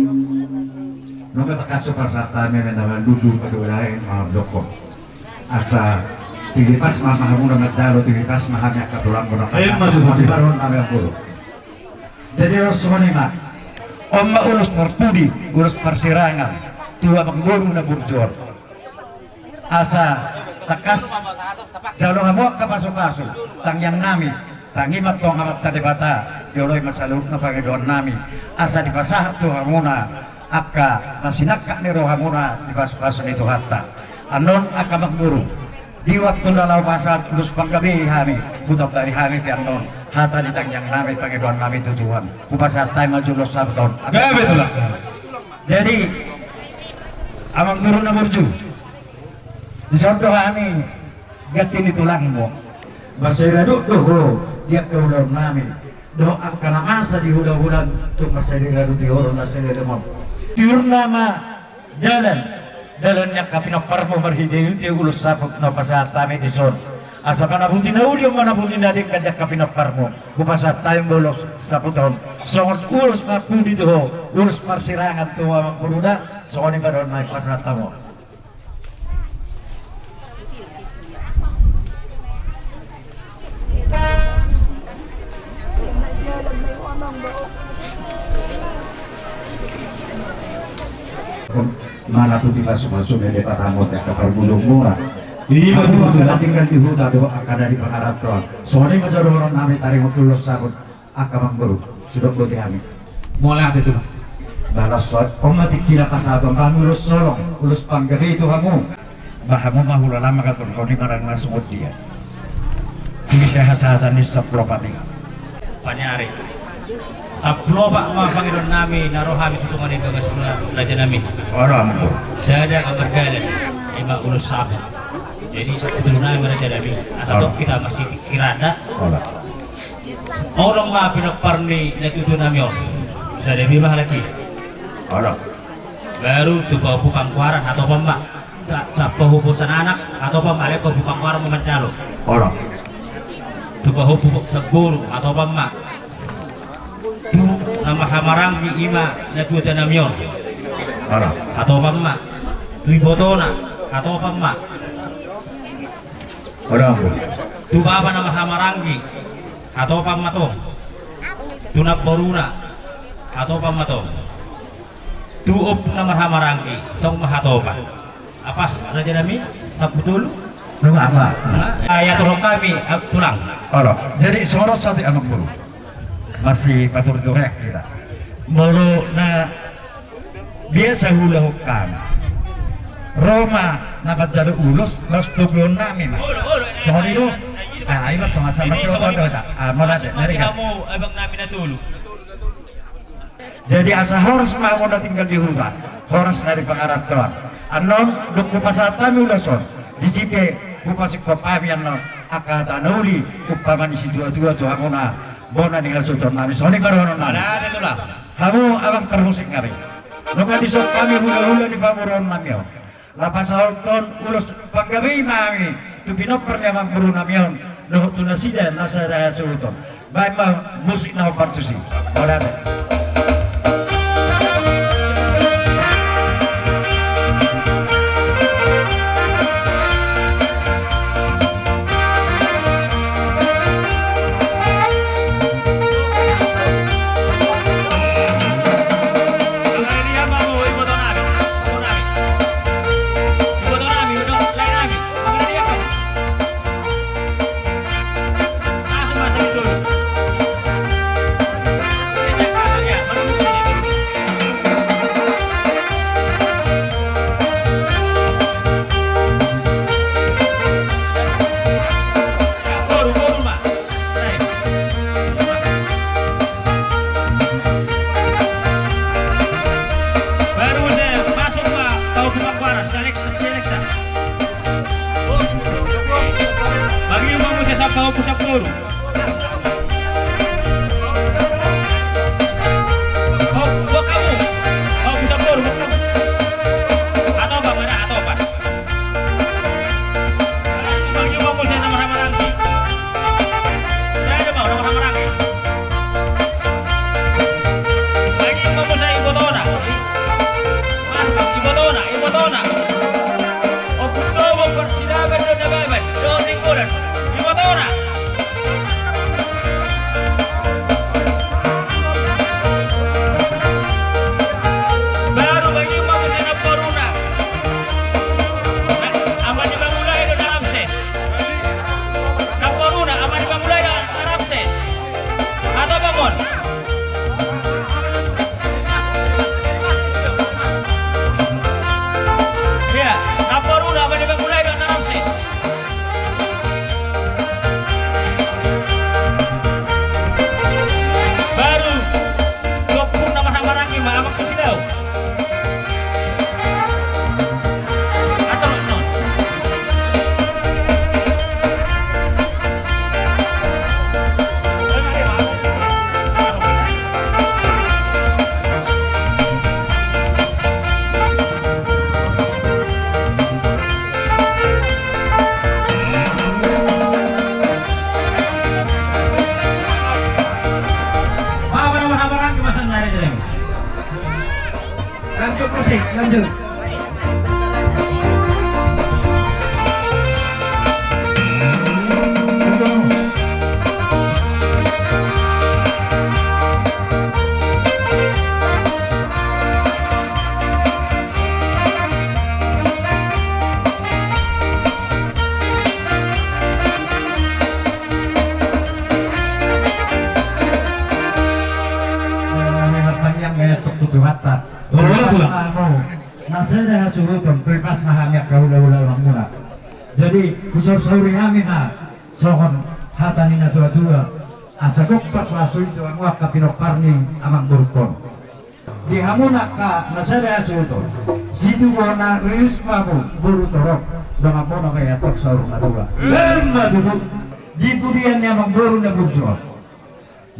Nunga tangkas hupasahat hami eme na marlundu, paduahon mangan dokkon. Asa tingki pas ma hamuna manjalo, tingki pas ma hami angka tulangmu na. Emma tutu. Diparhon nami amangboru. Jadi ro songon i ma. On ma ulos parpudi, ulos parsirangan tu amangboru na burju on. Asa tangkas jalo hamu angka pasupasu, tangiang nami, tangi ma tong Amanta Debata, dioloi ma saluhutna pangidoan nami, asa dipasahat tu hamuna angka na sinangkap ni rohamuna di pasupasu ni Tuhanta. Annon angka amangboru, di waktu na laho pasahat ulos panggabean hami, hutambani hami pe annon hata ni tangiang nami, pangidoan nami tu Tuhan. Hupasahat hami ma jolo saput on. Gabe tulang. Jadi amangboru na burju, dison do hami ganti ni tulangmu. Mansai radot do ho di angka ulaon nami dohot angka na masa di hulahula, tung mansai diradoti ho do na saleleng on. Tiur nama dalan, dalan ni angka pinomparmu marhitehite ulos saput na hupasahat hami dison. Asa manaputi na uli on, manaputi na denggan di angka pinomparmu. Hupasahat hami ma ulos saput on songon ulos parpudi tu ho, ulos parsirangan tu amangboruna. Songon i ma dohonon nami, pasahat hamu. Manaputi pasupasu ni Debata ma di angka parngoluonmuna. Ima tutu. Angka na tinggal di huta dohot angka na di pangarantoan. Songon i ma jolo dohonon nami, taringot ulos saput. Angka amangboru, sude boti hami. Mauliate tulang. Balas so, on ma tingkina pasahaton hami ulos holong, ulos panggabe tu hamu. Ba hamu ma hulala ma gator honi manang na songon dia. Bisa hasahatan ni sampulu opat i. Paniari. Sampulu opat ma pangidoan nami na ro hami tu tonga ni bagas muna, raja nami. Olo amangboru. Sada ma mardalan, ima ulos saput. Jadi saput nami ma raja nami. Asa tong hita masih kirada. Olo. Onom ma pinompar ni natuatua nami on. Sada be ma halak i. Onom. Baru tu pahompu panggoaran, hatopan ma. Sa-, sampahompu sananak, hatopan ma, alai pahompu panggoaran ma manjalo. Onom. Tu pahompu sanggoru, hatopan ma. Tu na marhahamaranggi, i ma natuatua nami on. Onom. Hatopan ma. Tu ibotona, hatopan ma. Onom. Tu bapa na marhahamaranggi, hatopan ma tong. Tu namboruna, hatopan ma tong. Tu ompu na marhahamaranggi, tong ma hatopan. Apas, raja nami, sampulu tolu. Nunga, apa? Hah? Ah, ya, tolong kami, ah, tulang. Onom. Jadi, songon on saotik, amangboru. Masih paturturean hita. Molo na biasa huulahon hami, ro ma na manjalo ulos, laos toguon nami ma. Songon i do. Ah, i ma tong, asa masih oto oto. Ah, mauliate, mauliate. Jadi asa horas ma hamu na tinggal di huta, horas na di pangarantoan. Annon dung hupasahat hami ulos on, disi pe hupasingkop hami annon angka hata na uli, umpama ni situatua tu hamu na bona ni hasuhuton nami. Songon i ma dohonon nami. Hamu amang parmusik nami, nunga dison hami hulahula ni pamoruon nami on. Laos pasahathon ulos panggabean nami tu pinompar ni amangboru nami on dohot tu nasida na sada hasuhuton. Baen ma musik na hombar tusi. Mauliate. Baru muse masuk ma pahompu panggoaran, seleksa, seleksa. Bagi umum muse sampahompu sanggoru. Pahompu, pahompu sanggoru, pahompu. Hatopan ma, hatopan. Bagi umum muse na marhahamaranggi. Sada ma na marhahamaranggi. Bagi umum muse ibotona. Mas, ibotona, ibotona. Ompu Tomo, Parsidaban, Donda Baban, Dohot Singkonan. Ibotona. Baru bagi umum muse namboruna. Ama ni Bangula i do na Ramses. Namboruna, ama ni Bangula i do na Ramses. Hatopan ma on. Ia, namboruna, ama ni Bangula i do na Ramses. Baru, tu ompu na marhahamaranggi ma, amang Pusidao. Lanjut musik, lanjut. Memang panjang gaya tok tutu hatta. Betul, betul. Nasida hasuhuton, tu i pas ma hami angka hulahula amangmuna. Jadi, husausauri hami ma songon hata ni natuatua, asa gok pasu-pasu i tu hamu angka pinompar ni amangborungkon. Di hamuna angka nasida hasuhuton, situbuhon na riris ma hamu boru torop, donganmuna ma i antong saur matua. Emma tutu. Di pudian ni amangboru na burju on.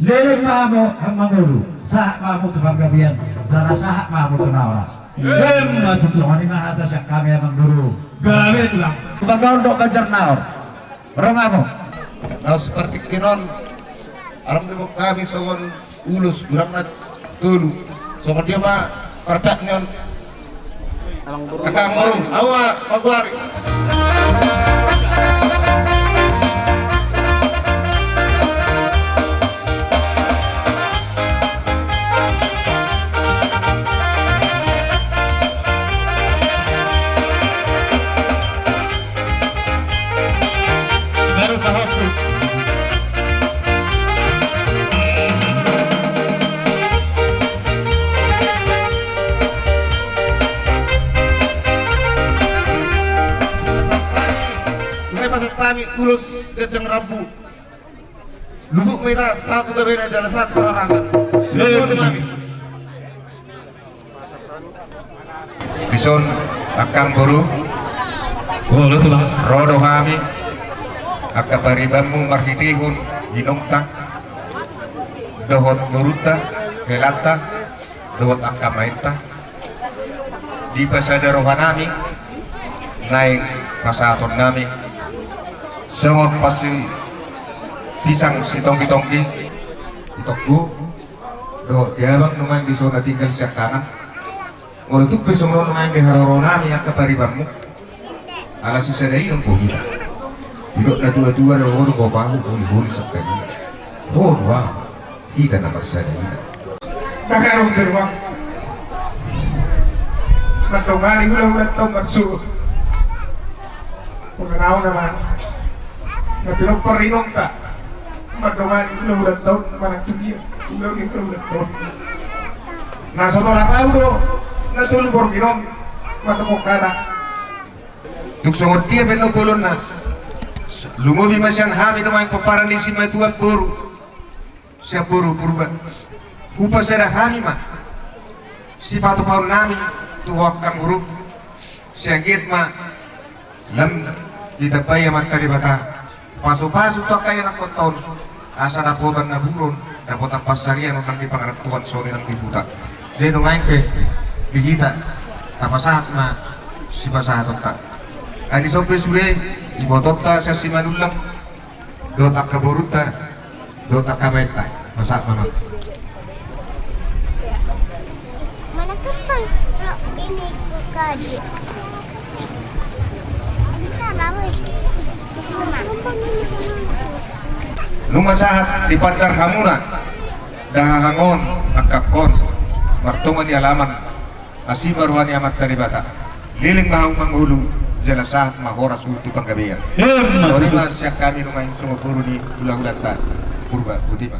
Leleng ma hamu amang boru, sahat ma hamu tu panggabean, jala sahat ma hamu tu na horas. Emma tutu. Songon i ma hata sian hami amang boru. Gabe tulang. Bangga on dohot ganjar na hor. Ro ma hamu. Na so partingkian on, alai didok hami songon ulos godangna tolu. Songon dia ma parpatni on. Amang boru. Amang boru. Awa, Amang boru. Baru tahapu. Udah pasang kami ulos ganjang rambu. Luhut ma hita sahat tu gabena jala sahat tu parhorasan. Sip. Sip, mami. Dison, angka amang boru. Olo, tulang. Ro do hami, angka paribanmu marhitehon inongta, dohot borunta, helanta, dohot angka amanta. Dipasada rohanami, naeng pasahatonnami, songon pasi pisang sitonggi-tonggi, di tonggo, dohot di abang nuaeng dison na tinggal sian kanan. Molo tung pe songon on nuaeng di haroroanami angka paribanmu. Ala sisada inong do hita. Didok na tua-tua do, on do bopahu, holi-holi sangkadingan. On do ahu, hita na marsada inong. Bakarung beruang. Mandongani hula-hulanta on marsuhut. Pengenaon nama. Na pinompar inongta. Mandongani hula-hula taon manang tu dia. Hula-hula, hula-hula taon. Na so tolap ahu do na tolu borngin on. Mandok hata. Tung songon dia pe nuaeng bolonna. Lumobi ma sian hami nuaeng pomparan ni simatua boru. Sian boru Purba. Hupasada hami ma sipatupaonnami tu ho angka boru. Sai anggiat ma lam ditambai Amanta Debata pasu-pasu tu angka ianakhonta on, asa dapotan na buron, dapotan pansarian on nang di pangarantoan songon i nang di huta. Jadi nuaeng pe di hita tapasahat ma sipasahatonta. Ai dison pe sude ibotonta sian Simanullang. Dohot angka borunta, dohot angka amanta, pasahat ma amang. Mana kepang rok ini ku kaji. Ini salah, weh. Nunga sahat dipandar hamuna dahahang on, angkangkon, martonga ni alaman. Asi ma roha ni Amanta Debata. Leleng ma hamu mangolu, jala sahat ma horas tu panggabean. Emma tutu. Songon i ma sian hami nuaeng songon boru ni hula-hulanta Purba, botima.